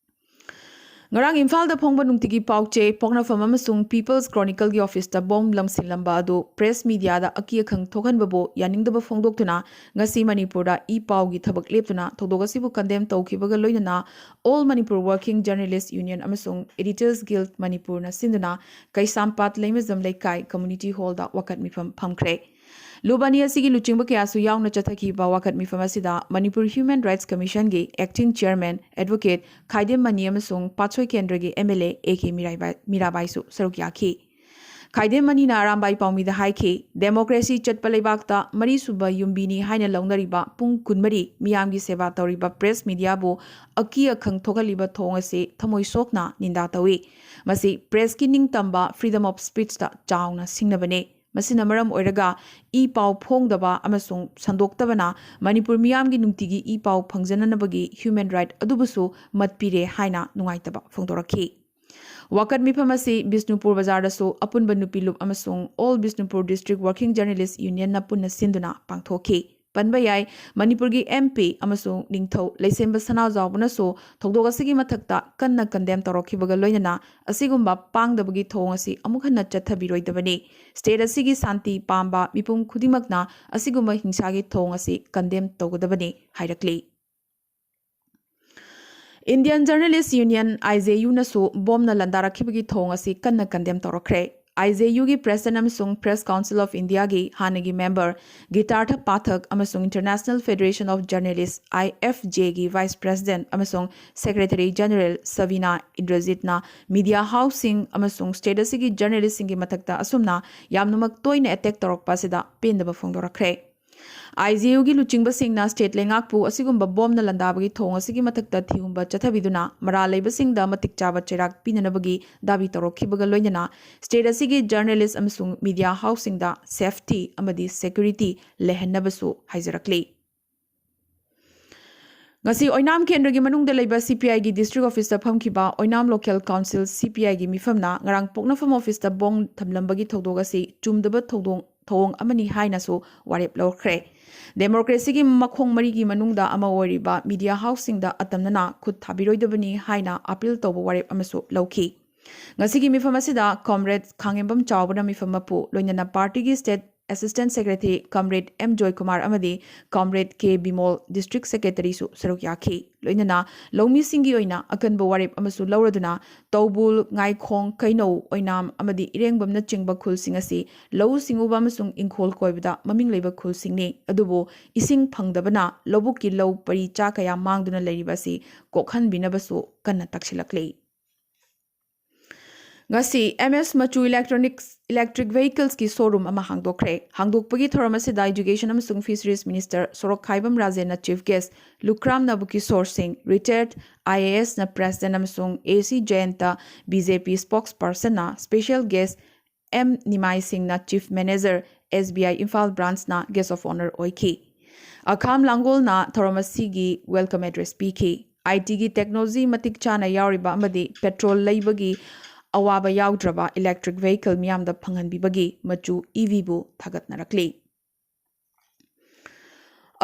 ꯉꯔꯥꯡ ꯏꯝꯐꯥꯜꯗ ꯐꯣꯡꯕ ꯅꯨꯡꯇꯤꯒꯤ ꯄꯥꯎꯆꯦ, ꯄꯣꯛꯅꯐꯝ ꯑꯃꯁꯨꯡ People's Chronicleꯒꯤ officeꯇ bomb ꯂꯪꯁꯤꯜꯂꯝꯕ ꯑꯗꯨ press mediaꯗ ꯑꯀꯤ ꯑꯈꯪ ꯊꯣꯛꯍꯟꯕꯕꯨ ꯌꯥꯅꯤꯡꯗꯕ ꯐꯣꯡꯗꯣꯛꯇꯨꯅ ꯉꯁꯤ ꯃꯅꯤꯄꯨꯔꯗ ꯏ ꯄꯥꯎꯒꯤ ꯊꯕꯛ ꯂꯦꯞꯇꯨꯅ ꯊꯧꯗꯣꯛ ꯑꯁꯤꯕꯨ condemn ꯇꯧꯈꯤꯕꯒ ꯂꯣꯏꯅꯅ All Manipur Working Journalist Union ꯑꯃꯁꯨꯡ Editors Guild ꯃꯅꯤꯄꯨꯔꯅ ꯁꯤꯟꯗꯨꯅ ꯀꯩꯁꯥꯝꯄꯥꯠ ꯂꯩꯃꯖꯝ ꯂꯩꯀꯥꯏ community hallꯗ ꯋꯥꯀꯠ ꯃꯤꯐꯝ ꯐꯝꯈ꯭ꯔꯦ꯫ ꯂꯨꯕꯥꯅꯤ ꯑꯁꯤꯒꯤ ꯂꯨꯆꯤꯡꯕ ꯀꯌꯥꯁꯨ ꯌꯥꯎꯅ ꯆꯠꯊꯈꯤꯕ ꯋꯥꯀꯠ ꯃꯤꯐꯝ ꯑꯁꯤꯗ ꯃꯅꯤꯄꯨꯔ Human Rights Commissionꯒꯤ acting chairman advocate Khaidem Mani ꯑꯃꯁꯨꯡ ꯄꯥꯠꯁꯣꯏ ꯀꯦꯟꯗ꯭ꯔꯒꯤ M L A A K ꯃꯤꯔꯥꯏꯕꯥꯏ-, ꯃꯤꯔꯥꯕꯥꯏꯁꯨ ꯁꯔꯨꯛ ꯌꯥꯈꯤ꯫ ꯈꯥꯏꯗꯦꯝ ꯃꯅꯤꯅ ꯑꯔꯥꯝꯕꯥꯏ ꯄꯥꯎꯃꯤꯗ ꯍꯥꯏꯈꯤ, democracy ꯆꯠꯄ ꯂꯩꯕꯥꯛꯇ ꯃꯔꯤꯁꯨꯕ ꯌꯨꯝꯕꯤꯅꯤ ꯍꯥꯏꯅ ꯂꯧꯅꯔꯤꯕ ꯄꯨꯡ ꯀꯨꯟꯃꯔꯤ ꯃꯤꯌꯥꯝꯒꯤ ꯁꯦꯕꯥ ꯇꯧꯔꯤꯕ press mediaꯕꯨ ꯑꯀꯤ ꯑꯈꯪ ꯊꯣꯛꯍꯜꯂꯤꯕ ꯊꯧꯑꯣꯡ ꯑꯁꯤ ꯊꯃꯣꯏ ꯁꯣꯛꯅ ꯅꯤꯟꯗꯥ ꯇꯧꯏ꯫ ꯃꯁꯤ pressꯀꯤ ꯅꯤꯡꯇꯝꯕ freedom of speechꯇ ꯆꯥꯎꯅ ꯁꯤꯡꯅꯕꯅꯤ꯫ ꯃꯁꯤꯅ ꯃꯔꯝ ꯑꯣꯏꯔꯒ ꯏ ꯄꯥꯎ ꯐꯣꯡꯗꯕ ꯑꯃꯁꯨꯡ ꯁꯟꯗꯣꯛꯇꯕꯅ ꯃꯅꯤꯄꯨꯔ ꯃꯤꯌꯥꯝꯒꯤ ꯅꯨꯡꯇꯤꯒꯤ ꯏ ꯄꯥꯎ ꯐꯪꯖꯅꯅꯕꯒꯤ human right ꯑꯗꯨꯕꯨꯁꯨ ꯃꯠꯄꯤꯔꯦ ꯍꯥꯏꯅ ꯅꯨꯡꯉꯥꯏꯇꯕ ꯐꯣꯡꯗꯣꯔꯛꯈꯤ꯫ ꯋꯥꯀꯠ ꯃꯤꯐꯝ ꯑꯁꯤ ꯕꯤꯁꯅꯨꯄꯨꯔ ꯕꯖꯥꯔꯗꯁꯨ ꯑꯄꯨꯟꯕ ꯅꯨꯄꯤ ꯂꯨꯞ ꯑꯃꯁꯨꯡ All Bishnupur District Working Journalist Unionꯅ ꯄꯨꯟꯅ ꯁꯤꯟꯗꯨꯅ ꯄꯥꯡꯊꯣꯛꯈꯤ꯫ ꯄꯟꯕ ꯌꯥꯏ, ꯃꯅꯤꯄꯨꯔꯒꯤ M P ꯑꯃꯁꯨꯡ ꯅꯤꯡꯊꯧ ꯂꯩꯁꯦꯝꯕ ꯁꯅꯥꯖꯥꯎꯕꯅꯁꯨ ꯊꯧꯗꯣꯛ ꯑꯁꯤꯒꯤ ꯃꯊꯛꯇ ꯀꯟꯅ condemn ꯇꯧꯔꯛꯈꯤꯕꯒ ꯂꯣꯏꯅꯅ ꯑꯁꯤꯒꯨꯝꯕ ꯄꯥꯡꯗꯕꯒꯤ ꯊꯧꯑꯣꯡ ꯑꯁꯤ ꯑꯃꯨꯛ ꯍꯟꯅ ꯆꯠꯊꯕꯤꯔꯣꯏꯗꯕꯅꯤ꯫ State ꯑꯁꯤꯒꯤ ꯁꯥꯟꯇꯤ ꯄꯥꯝꯕ ꯃꯤꯄꯨꯝ ꯈꯨꯗꯤꯡꯃꯛꯅ ꯑꯁꯤꯒꯨꯝꯕ ꯍꯤꯡꯁꯥꯒꯤ ꯊꯧꯑꯣꯡ ꯑꯁꯤ condemn ꯇꯧꯒꯗꯕꯅꯤ ꯍꯥꯏꯔꯛꯂꯤ꯫ Indian Journalist Union, I J Uꯅꯁꯨ ꯕꯣꯝꯅ ꯂꯥꯟꯗꯥꯔꯛꯈꯤꯕꯒꯤ ꯊꯧꯑꯣꯡ ꯑꯁꯤ ꯀꯟꯅ condemn ꯇꯧꯔꯛꯈ꯭ꯔꯦ꯫ I J Uꯒꯤ president ꯑꯃꯁꯨꯡ Press Council of Indiaꯒꯤ ꯍꯥꯟꯅꯒꯤ member ꯒꯤꯇꯥꯔꯊ ꯄꯥꯊꯛ ꯑꯃꯁꯨꯡ International Federation of Journalists, I F Jꯒꯤ vice president ꯑꯃꯁꯨꯡ secretary general ꯁꯕꯤꯅꯥ ꯏꯟꯗ꯭ꯔꯖꯤꯠꯅ media houseꯁꯤꯡ ꯑꯃꯁꯨꯡ state ꯑꯁꯤꯒꯤ journalistꯁꯤꯡꯒꯤ ꯃꯊꯛꯇ ꯑꯁꯨꯝꯅ ꯌꯥꯝꯅꯃꯛ ꯇꯣꯏꯅ attack ꯇꯧꯔꯛꯄ ꯑꯁꯤꯗ ꯄꯦꯟꯗꯕ ꯐꯣꯡꯗꯣꯔꯛꯈ꯭ꯔꯦ꯫ ꯑꯥꯏ ꯖꯤ ꯌꯨꯒꯤ ꯂꯨꯆꯤꯡꯕꯁꯤꯡꯅ ꯁ꯭ꯇꯦꯠ ꯂꯩꯉꯥꯛꯄꯨ ꯑꯁꯤꯒꯨꯝꯕ ꯕꯣꯝꯅ ꯂꯥꯟꯗꯥꯕꯒꯤ ꯊꯧꯑꯣꯡ ꯑꯁꯤꯒꯤ ꯃꯊꯛꯇ ꯊꯤꯍꯨꯝꯕ ꯆꯠꯊꯕꯤꯗꯨꯅ ꯃꯔꯥꯜ ꯂꯩꯕꯁꯤꯡꯗ ꯃꯇꯤꯛ ꯆꯥꯕ ꯆꯩꯔꯥꯛ ꯄꯤꯅꯅꯕꯒꯤ ꯗꯥꯕꯤ ꯇꯧꯔꯛꯈꯤꯕꯒ ꯂꯣꯏꯅꯅ ꯁ꯭ꯇꯦꯠ ꯑꯁꯤꯒꯤ ꯖꯔꯅꯦꯂꯤꯁ ꯑꯃꯁꯨꯡ ꯃꯤꯗꯤꯌꯥ ꯍꯥꯎꯁꯁꯤꯡꯗ ꯁꯦꯐꯇꯤ ꯑꯃꯗꯤ ꯁꯦꯀ꯭ꯌꯨꯔꯤꯇꯤ ꯂꯩꯍꯟꯅꯕꯁꯨ ꯍꯥꯏꯖꯔꯛꯂꯤ꯫ ꯉꯁꯤ ꯑꯣꯏꯅꯥꯝ ꯀꯦꯟꯗ꯭ꯔꯒꯤ ꯃꯅꯨꯡꯗ ꯂꯩꯕ ꯁꯤ ꯄꯤ ꯑꯥꯏꯒꯤ ꯗꯤꯁꯇ꯭ꯔꯤꯛ ꯑꯣꯐꯤꯁꯇ ꯐꯝꯈꯤꯕ ꯑꯣꯏꯅꯥꯝ ꯂꯣꯀꯦꯜ ꯀꯥꯎꯟꯁꯤꯜ, ꯁꯤ ꯄꯤ ꯑꯥꯏꯒꯤ ꯃꯤꯐꯝꯅ ꯉꯔꯥꯡ ꯄꯣꯛꯅꯐꯝ ꯑꯣꯐꯤꯁꯇ ꯕꯣꯝ ꯊꯝꯂꯝꯕꯒꯤ ꯊꯧꯗꯣꯛ ꯑꯁꯤ ꯆꯨꯝꯗꯕ ꯊꯧꯗꯣꯡ, ꯊꯧꯑꯣꯡ ꯑꯃꯅꯤ ꯍꯥꯏꯅꯁꯨ ꯋꯥꯔꯦꯞ ꯂꯧꯈ꯭ꯔꯦ꯫ ꯗꯦꯃꯣꯀ꯭ꯔꯦꯁꯤꯒꯤ ꯃꯈꯣꯡ ꯃꯔꯤꯒꯤ ꯃꯅꯨꯡꯗ ꯑꯃ ꯑꯣꯏꯔꯤꯕ ꯃꯤꯗꯤꯌꯥ ꯍꯥꯎꯁꯁꯤꯡꯗ ꯑꯇꯝꯅꯅ ꯈꯨꯠ ꯊꯥꯕꯤꯔꯣꯏꯗꯕꯅꯤ ꯍꯥꯏꯅ ꯑꯄꯤꯜ ꯇꯧꯕ ꯋꯥꯔꯦꯞ ꯑꯃꯁꯨ ꯂꯧꯈꯤ꯫ ꯉꯁꯤꯒꯤ ꯃꯤꯐꯝ ꯑꯁꯤꯗ ꯀꯣꯝꯔꯦꯗ ꯈꯥꯉꯦꯝꯕꯝ ꯆꯥꯎꯕꯅ ꯃꯤꯐꯝ ꯃꯄꯨ, ꯂꯣꯏꯅꯅ ꯄꯥꯔꯇꯤꯒꯤ state assistant secretary ꯀꯝꯔꯦꯗ M Joykumar ꯑꯃꯗꯤ ꯀꯝꯔꯦꯗ ꯀꯦ ꯕꯤꯃꯣꯜ, ꯗꯤꯁꯇ꯭ꯔꯤꯛ ꯁꯦꯀ꯭ꯔꯦꯇꯔꯤꯁꯨ ꯁꯔꯨꯛ ꯌꯥꯈꯤ꯫ ꯂꯣꯏꯅꯅ ꯂꯧꯃꯤꯁꯤꯡꯒꯤ ꯑꯣꯏꯅ ꯑꯀꯟꯕ ꯋꯥꯔꯦꯞ ꯑꯃꯁꯨ ꯂꯧꯔꯗꯨꯅ ꯇꯧꯕꯨꯜ, ꯉꯥꯏꯈꯣꯡ, ꯀꯩꯅꯧ, ꯑꯣꯏꯅꯥꯝ ꯑꯃꯗꯤ ꯏꯔꯦꯡꯕꯝꯅꯆꯤꯡꯕ ꯈꯨꯜꯁꯤꯡ ꯑꯁꯤ ꯂꯧꯎ ꯁꯤꯡꯎꯕ ꯑꯃꯁꯨꯡ ꯏꯪꯈꯣꯜ ꯀꯣꯏꯕꯗ ꯃꯃꯤꯡ ꯂꯩꯕ ꯈꯨꯜꯁꯤꯡꯅꯤ꯫ ꯑꯗꯨꯕꯨ ꯏꯁꯤꯡ ꯐꯪꯗꯕꯅ ꯂꯧꯕꯨꯛꯀꯤ ꯂꯧ ꯄꯔꯤ ꯆꯥ ꯀꯌꯥ ꯃꯥꯡꯗꯨꯅ ꯂꯩꯔꯤꯕ ꯑꯁꯤ ꯀꯣꯛꯍꯟꯕꯤꯅꯕꯁꯨ ꯀꯟꯅ ꯇꯛꯁꯤꯜꯂꯛꯂꯤ꯫ ꯉꯁꯤ ꯑꯦꯝ ꯑꯦꯁ ꯃꯆꯨ ꯏꯂꯦꯛꯇ꯭ꯔꯣꯅꯤꯛꯁ, ꯏꯂꯦꯛꯇ꯭ꯔꯤꯛ ꯚꯦꯍꯤꯀꯜꯁꯀꯤ ꯁꯣꯔꯨꯝ ꯑꯃ ꯍꯥꯡꯗꯣꯛꯈ꯭ꯔꯦ꯫ ꯍꯥꯡꯗꯣꯛꯄꯒꯤ ꯊꯧꯔꯝ ꯑꯁꯤꯗ ꯏꯗꯨꯀꯦꯁꯟ ꯑꯃꯁꯨꯡ ꯐꯤꯁꯔꯤꯁ ꯃꯤꯅꯤꯁꯇꯔ ꯁꯣꯔꯣꯛꯈꯥꯏꯕꯝ ꯔꯥꯖꯦꯟꯅ chief guest, Lukhram Nabakishor Singh, retired I A ꯑꯦꯁꯅ ꯄ꯭ꯔꯦꯁꯤꯗꯦꯟꯠ, ꯑꯃꯁꯨꯡ A C Jayanta, B J P ꯁ꯭ꯄꯣꯛꯁ ꯄꯔꯁꯟꯅ, ꯁ꯭ꯄꯦꯁꯦꯜ ꯒꯦꯁ ꯑꯦꯝ ꯅꯤꯃꯥꯏ ꯁꯤꯡꯅ chief manager, S B I Imphal ꯕ꯭ꯔꯥꯟꯆꯅ ꯒꯦꯁ ꯑꯣꯐ ꯑꯣꯅꯔ ꯑꯣꯏꯈꯤ꯫ ꯑꯈꯥꯝ ꯂꯥꯡꯒꯣꯜꯅ ꯊꯧꯔꯝ ꯑꯁꯤꯒꯤ ꯋꯦꯜꯀꯝ ꯑꯦꯗ꯭ꯔꯦꯁ ꯄꯤꯈꯤ꯫ ꯑꯥꯏ ꯇꯤꯒꯤ ꯇꯦꯛꯅꯣꯂꯣꯖꯤ ꯃꯇꯤꯛ ꯆꯥꯅ ꯌꯥꯎꯔꯤꯕ ꯑꯃꯗꯤ ꯄꯦꯇ꯭ꯔꯣꯜ ꯂꯩꯕꯒꯤ ꯑꯋꯥꯕ ꯌꯥꯎꯗ꯭ꯔꯕ ꯏꯂꯦꯛꯇ꯭ꯔꯤꯛ ꯚꯦꯍꯤꯀꯜ ꯃꯤꯌꯥꯝꯗ ꯐꯪꯍꯟꯕꯤꯕꯒꯤ ꯃꯆꯨ ꯏ ꯚꯤꯕꯨ ꯊꯥꯒꯠꯅꯔꯛꯂꯤ꯫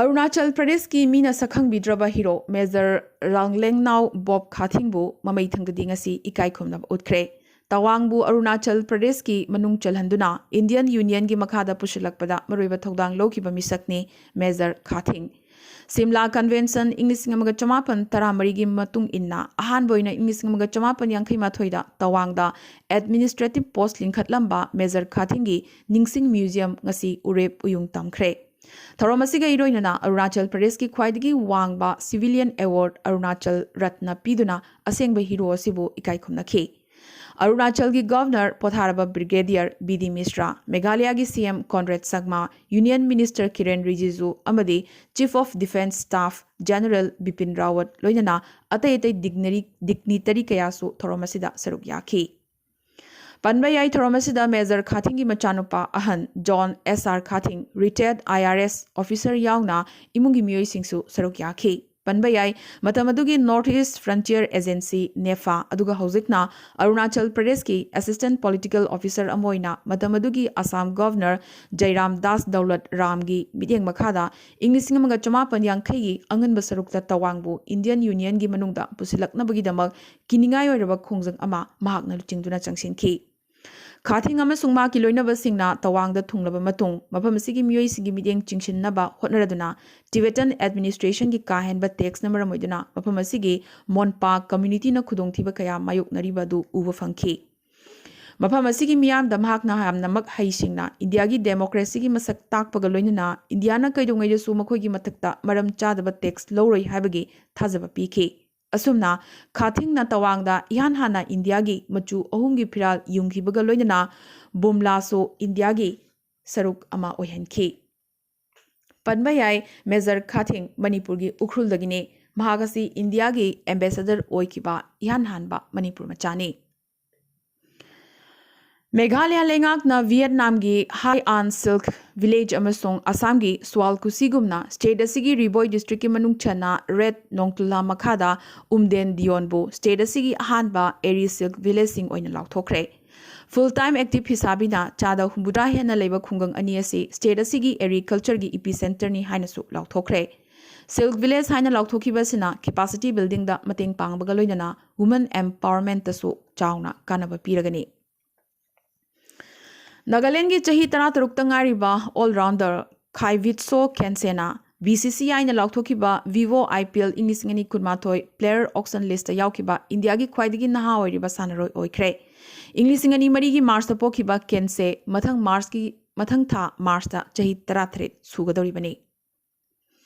ꯑꯔꯨꯅꯥꯆꯜ ꯄ꯭ꯔꯗꯦꯁꯀꯤ ꯃꯤꯅ ꯁꯛꯈꯪꯕꯤꯗ꯭ꯔꯕ ꯍꯤꯔꯣ ꯃꯦꯖꯔ ꯔꯥꯡꯂꯦꯡꯅꯥꯎ ꯕꯣꯕ ꯈꯥꯊꯤꯡꯕꯨ ꯃꯃꯩ ꯊꯪꯗꯗꯤ ꯉꯁꯤ ꯏꯀꯥꯏ ꯈꯨꯝꯅꯕ ꯎꯠꯈ꯭ꯔꯦ꯫ ꯇꯋꯥꯡꯕꯨ ꯑꯔꯨꯅꯥꯆꯜ ꯄ꯭ꯔꯗꯦꯁꯀꯤ ꯃꯅꯨꯡ ꯆꯜꯍꯟꯗꯨꯅ ꯏꯟꯗꯤꯌꯟ ꯌꯨꯅꯤꯌꯟꯒꯤ ꯃꯈꯥꯗ ꯄꯨꯁꯤꯜꯂꯛꯄꯗ ꯃꯔꯨꯑꯣꯏꯕ ꯊꯧꯗꯥꯡ ꯂꯧꯈꯤꯕ ꯃꯤꯁꯛꯅꯤ ꯃꯦꯖꯔ ꯈꯥꯊꯤꯡ꯫ ꯁꯤꯝꯂꯥ ꯀꯟꯚꯦꯟꯁꯟ ꯏꯪ ꯂꯤꯁꯤꯡ ꯑꯃꯒ ꯆꯃꯥꯄꯟ ꯇꯔꯥꯃꯔꯤꯒꯤ ꯃꯇꯨꯡ ꯏꯟꯅ ꯑꯍꯥꯟꯕ ꯑꯣꯏꯅ ꯏꯪ ꯂꯤꯁꯤꯡ ꯑꯃꯒ ꯆꯃꯥꯄꯟ ꯌꯥꯡꯈꯩ ꯃꯥꯊꯣꯏꯗ ꯇꯋꯥꯡꯗ ꯑꯦꯗꯃꯤꯅꯤꯁꯇ꯭ꯔꯦꯇꯤꯚ ꯄꯣꯁ ꯂꯤꯡꯈꯠꯂꯝꯕ ꯃꯦꯖꯔ ꯈꯥꯊꯤꯡꯒꯤ ꯅꯤꯡꯁꯤꯡ ꯃ꯭ꯌꯨꯖꯤꯌꯝ ꯉꯁꯤ ꯎꯔꯦꯞ ꯎꯌꯨꯡ ꯇꯝꯈ꯭ꯔꯦ꯫ ꯊꯧꯔꯝ ꯑꯁꯤꯒ ꯏꯔꯣꯏꯅꯅ ꯑꯔꯨꯅꯥꯆꯜ ꯄ꯭ꯔꯗꯦꯁꯀꯤ ꯈ꯭ꯋꯥꯏꯗꯒꯤ ꯋꯥꯡꯕ ꯁꯤꯚꯤꯂꯤꯌꯟ ꯑꯦꯋꯥꯔꯗ ꯑꯔꯨꯅꯥꯆꯜ ꯔꯠꯅ ꯄꯤꯗꯨꯅ ꯑꯁꯦꯡꯕ ꯍꯤꯔꯣ ꯑꯁꯤꯕꯨ ꯏꯀꯥꯏ ꯈꯨꯝꯅꯈꯤ꯫ ꯑꯔꯨꯅꯥꯆꯜꯒꯤ ꯒꯚꯔꯅꯔ ꯄꯣꯊꯥꯔꯕ ꯕ꯭ꯔꯤꯒꯦꯗꯤꯌꯔ ꯕꯤ ꯗꯤ ꯃꯤꯁ꯭ꯔꯥ, ꯃꯦꯘꯥꯂꯌꯥꯒꯤ C M Conrad Sangma, union minister Kiren Rijiju ꯑꯃꯗꯤ chief of defence staff general Bipin Rawat ꯂꯣꯏꯅꯅ ꯑꯇꯩ ꯑꯇꯩ ꯗꯤꯒꯅꯔꯤ-, ꯗꯤꯒꯅꯤꯇꯔꯤ ꯀꯌꯥꯁꯨ ꯊꯧꯔꯝ ꯑꯁꯤꯗ ꯁꯔꯨꯛ ꯌꯥꯈꯤ꯫ ꯄꯟꯕ ꯌꯥꯏ, ꯊꯧꯔꯝ ꯑꯁꯤꯗ ꯃꯦꯖꯔ ꯈꯥꯊꯤꯡꯒꯤ ꯃꯆꯥꯅꯨꯄꯥ ꯑꯍꯟ ꯖꯣꯟ ꯑꯦꯁ ꯑꯥꯔ ꯈꯥꯊꯤꯡ, ꯔꯤꯇꯥꯌꯔꯗ ꯑꯥꯏ ꯑꯥꯔ ꯑꯦꯁ ꯑꯣꯐꯤꯁꯔ ꯌꯥꯎꯅ ꯏꯃꯨꯡꯒꯤ ꯃꯤꯑꯣꯏꯁꯤꯡꯁꯨ ꯁꯔꯨꯛ ꯌꯥꯈꯤ꯫ ꯄꯟꯕ ꯌꯥꯏ, ꯃꯇꯝ ꯑꯗꯨꯒꯤ ꯅꯣꯔꯊ ꯏꯁ꯭ꯠ ꯐ꯭ꯔꯟꯇꯤꯌꯔ ꯑꯦꯖꯦꯟꯁꯤ, ꯅꯦꯐꯥ, ꯑꯗꯨꯒ ꯍꯧꯖꯤꯛꯅ ꯑꯔꯨꯅꯥꯆꯜ ꯄ꯭ꯔꯗꯦꯁꯀꯤ ꯑꯦꯁꯤꯁ꯭ꯇꯦꯟꯠ ꯄꯣꯂꯤꯇꯤꯀꯦꯜ ꯑꯣꯐꯤꯁꯔ ꯑꯃ ꯑꯣꯏꯅ ꯃꯇꯝ ꯑꯗꯨꯒꯤ ꯑꯁꯥꯝ ꯒꯚꯔꯅꯔ ꯖꯩꯔꯥꯝ ꯗꯥꯁ ꯗꯧꯂꯠ ꯔꯥꯝꯒꯤ ꯃꯤꯠꯌꯦꯡ ꯃꯈꯥꯗ ꯏꯪ ꯂꯤꯁꯤꯡ ꯑꯃꯒ ꯆꯃꯥꯄꯟ ꯌꯥꯡꯈꯩꯒꯤ ꯑꯉꯟꯕ ꯁꯔꯨꯛꯇ ꯇꯋꯥꯡꯕꯨ ꯏꯟꯗꯤꯌꯟ ꯌꯨꯅꯤꯌꯟꯒꯤ ꯃꯅꯨꯡꯗ ꯄꯨꯁꯤꯜꯂꯛꯅꯕꯒꯤꯗꯃꯛ ꯀꯤꯅꯤꯡꯉꯥꯏ ꯑꯣꯏꯔꯕ ꯈꯣꯡꯖꯪ ꯑꯃ ꯃꯍꯥꯛꯅ ꯂꯨꯆꯤꯡꯗꯨꯅ ꯆꯪꯁꯤꯟꯈꯤ꯫ ꯈꯥꯊꯤꯡ ꯑꯃꯁꯨꯡ ꯃꯍꯥꯛꯀꯤ ꯂꯣꯏꯅꯕꯁꯤꯡꯅ ꯇꯋꯥꯡꯗ ꯊꯨꯡꯂꯕ ꯃꯇꯨꯡ, ꯃꯐꯝ ꯑꯁꯤꯒꯤ ꯃꯤꯑꯣꯏꯁꯤꯡꯒꯤ ꯃꯤꯠꯌꯦꯡ ꯆꯤꯡꯁꯤꯟꯅꯕ ꯍꯣꯠꯅꯔꯗꯨꯅ ꯇꯤꯕꯦꯇꯟ ꯑꯦꯗꯃꯤꯅꯤꯁꯇ꯭ꯔꯦꯁꯟꯒꯤ ꯀꯥ ꯍꯦꯟꯕ ꯇꯦꯛꯁꯅ ꯃꯔꯝ ꯑꯣꯏꯗꯨꯅ ꯃꯐꯝ ꯑꯁꯤꯒꯤ ꯃꯣꯟꯄꯥ ꯀꯝꯃ꯭ꯌꯨꯅꯤꯇꯤꯅ ꯈꯨꯗꯣꯡꯊꯤꯕ ꯀꯌꯥ ꯃꯥꯌꯣꯛꯅꯔꯤꯕ ꯑꯗꯨ ꯎꯕ ꯐꯪꯈꯤ꯫ ꯃꯐꯝ ꯑꯁꯤꯒꯤ ꯃꯤꯌꯥꯝꯗ ꯃꯍꯥꯛꯅ ꯌꯥꯝꯅꯃꯛ ꯍꯩꯁꯤꯡꯅ ꯏꯟꯗꯤꯌꯥꯒꯤ ꯗꯦꯃꯣꯀ꯭ꯔꯦꯁꯤꯒꯤ ꯃꯁꯛ ꯇꯥꯛꯄꯒ ꯂꯣꯏꯅꯅ ꯏꯟꯗꯤꯌꯥꯅ ꯀꯩꯗꯧꯉꯩꯗꯁꯨ ꯃꯈꯣꯏꯒꯤ ꯃꯊꯛꯇ ꯃꯔꯝ ꯆꯥꯗꯕ ꯇꯦꯛꯁ ꯂꯧꯔꯣꯏ ꯍꯥꯏꯕꯒꯤ ꯊꯥꯖꯕ ꯄꯤꯈꯤ꯫ ꯑꯁꯨꯝꯅ ꯈꯥꯊꯤꯡꯅ ꯇꯋꯥꯡꯗ ꯏꯍꯥꯟ ꯍꯥꯟꯅ ꯏꯟꯗꯤꯌꯥꯒꯤ ꯃꯆꯨ ꯑꯍꯨꯝꯒꯤ ꯐꯤꯔꯥꯜ ꯌꯨꯡꯈꯤꯕꯒ ꯂꯣꯏꯅꯅ ꯕꯨꯝꯂꯥꯁꯨ ꯏꯟꯗꯤꯌꯥꯒꯤ ꯁꯔꯨꯛ ꯑꯃ ꯑꯣꯏꯍꯟꯈꯤ꯫ ꯄꯟꯕ ꯌꯥꯏ, ꯃꯦꯖꯔ ꯈꯥꯊꯤꯡ ꯃꯅꯤꯄꯨꯔꯒꯤ ꯎꯈ꯭ꯔꯨꯜꯗꯒꯤꯅꯤ꯫ ꯃꯍꯥꯛ ꯑꯁꯤ ꯏꯟꯗꯤꯌꯥꯒꯤ ꯑꯦꯝꯕꯦꯁꯦꯗꯔ ꯑꯣꯏꯈꯤꯕ ꯏꯍꯥꯟ ꯍꯥꯟꯕ ꯃꯅꯤꯄꯨꯔ ꯃꯆꯥꯅꯤ꯫ ꯃꯦꯘꯥꯂꯌꯥ ꯂꯩꯉꯥꯛꯅ ꯚꯤꯌꯦꯠꯅꯥꯝꯒꯤ ꯍꯥꯏ ꯑꯥꯟ ꯁꯤꯜꯛ ꯚꯤꯂꯦꯖ ꯑꯃꯁꯨꯡ ꯑꯁꯥꯝꯒꯤ ꯁ꯭ꯋꯥꯜ ꯀꯨꯁꯤꯒꯨꯝꯅ ꯁ꯭ꯇꯦꯠ ꯑꯁꯤꯒꯤ ꯔꯤꯕꯣꯏ ꯗꯤꯁꯇ꯭ꯔꯤꯛꯀꯤ ꯃꯅꯨꯡ ꯆꯟꯅ ꯔꯦꯗ ꯅꯣꯡꯇꯨꯂꯥ ꯃꯈꯥꯗ ꯎꯝꯗꯦꯟ ꯗꯤꯌꯣꯟꯕꯨ ꯁ꯭ꯇꯦꯠ ꯑꯁꯤꯒꯤ ꯑꯍꯥꯟꯕ ꯑꯦꯔꯤ ꯁꯤꯜꯛ ꯚꯤꯂꯦꯖꯁꯤꯡ ꯑꯣꯏꯅ ꯂꯥꯎꯊꯣꯛꯈ꯭ꯔꯦ꯫ ꯐꯨꯜ ꯇꯥꯏꯝ ꯑꯦꯛꯇꯤꯚ ꯐꯤꯁꯥꯕꯤꯅ ꯆꯥꯗ ꯍꯨꯝꯐꯨꯇꯔꯥ ꯍꯦꯟꯅ ꯂꯩꯕ ꯈꯨꯡꯒꯪ ꯑꯅꯤ ꯑꯁꯤ ꯁ꯭ꯇꯦꯠ ꯑꯁꯤꯒꯤ ꯑꯦꯔꯤꯀꯜꯆꯔꯒꯤ ꯏꯄꯤ ꯁꯦꯟꯇꯔꯅꯤ ꯍꯥꯏꯅꯁꯨ ꯂꯥꯎꯊꯣꯛꯈ꯭ꯔꯦ꯫ ꯁꯤꯜꯛ ꯚꯤꯂꯦꯖ ꯍꯥꯏꯅ ꯂꯥꯎꯊꯣꯛꯈꯤꯕ ꯑꯁꯤꯅ ꯀꯦꯄꯥꯁꯤꯇꯤ ꯕꯤꯜꯗꯤꯡꯗ ꯃꯇꯦꯡ ꯄꯥꯡꯕꯒ ꯂꯣꯏꯅꯅ ꯋꯨꯃꯟ ꯑꯦꯝꯄꯥꯋꯔꯃꯦꯟꯇꯁꯨ ꯆꯥꯎꯅ ꯀꯥꯟꯅꯕ ꯄꯤꯔꯒꯅꯤ꯫ ꯅꯥꯒꯥꯂꯦꯟꯒꯤ ꯆꯍꯤ ꯇꯔꯥꯇꯔꯨꯛꯇ ꯉꯥꯏꯔꯤꯕ ꯑꯣꯜ ꯔꯥꯎꯟꯗꯔ ꯈꯥꯏꯚꯤꯠꯁꯣ ꯈꯦꯟꯁꯦꯅ ꯕꯤ ꯁꯤ ꯁꯤ ꯑꯥꯏꯅ ꯂꯥꯎꯊꯣꯛꯈꯤꯕ ꯚꯤꯚꯣ ꯑꯥꯏ ꯄꯤ ꯑꯦꯜ ꯏꯪ ꯂꯤꯁꯤꯡ ꯑꯅꯤ ꯀꯨꯟꯃꯥꯊꯣꯏ ꯄ꯭ꯂꯦꯌꯔ ꯑꯣꯛꯁꯟ ꯂꯤꯁꯇ ꯌꯥꯎꯈꯤꯕ ꯏꯟꯗꯤꯌꯥꯒꯤ ꯈ꯭ꯋꯥꯏꯗꯒꯤ ꯅꯍꯥ ꯑꯣꯏꯔꯤꯕ ꯁꯥꯟꯅꯔꯣꯏ ꯑꯣꯏꯈ꯭ꯔꯦ꯫ ꯏꯪ ꯂꯤꯁꯤꯡ ꯑꯅꯤ ꯃꯔꯤꯒꯤ ꯃꯥꯔꯆꯇ ꯄꯣꯛꯈꯤꯕ ꯀꯦꯟꯁꯦ ꯃꯊꯪ ꯃꯥꯔꯆꯀꯤ, ꯃꯊꯪ ꯊꯥ ꯃꯥꯔꯆꯇ ꯆꯍꯤ ꯇꯔꯥꯇꯔꯦꯠ ꯁꯨꯒꯗꯧꯔꯤꯕꯅꯤ꯫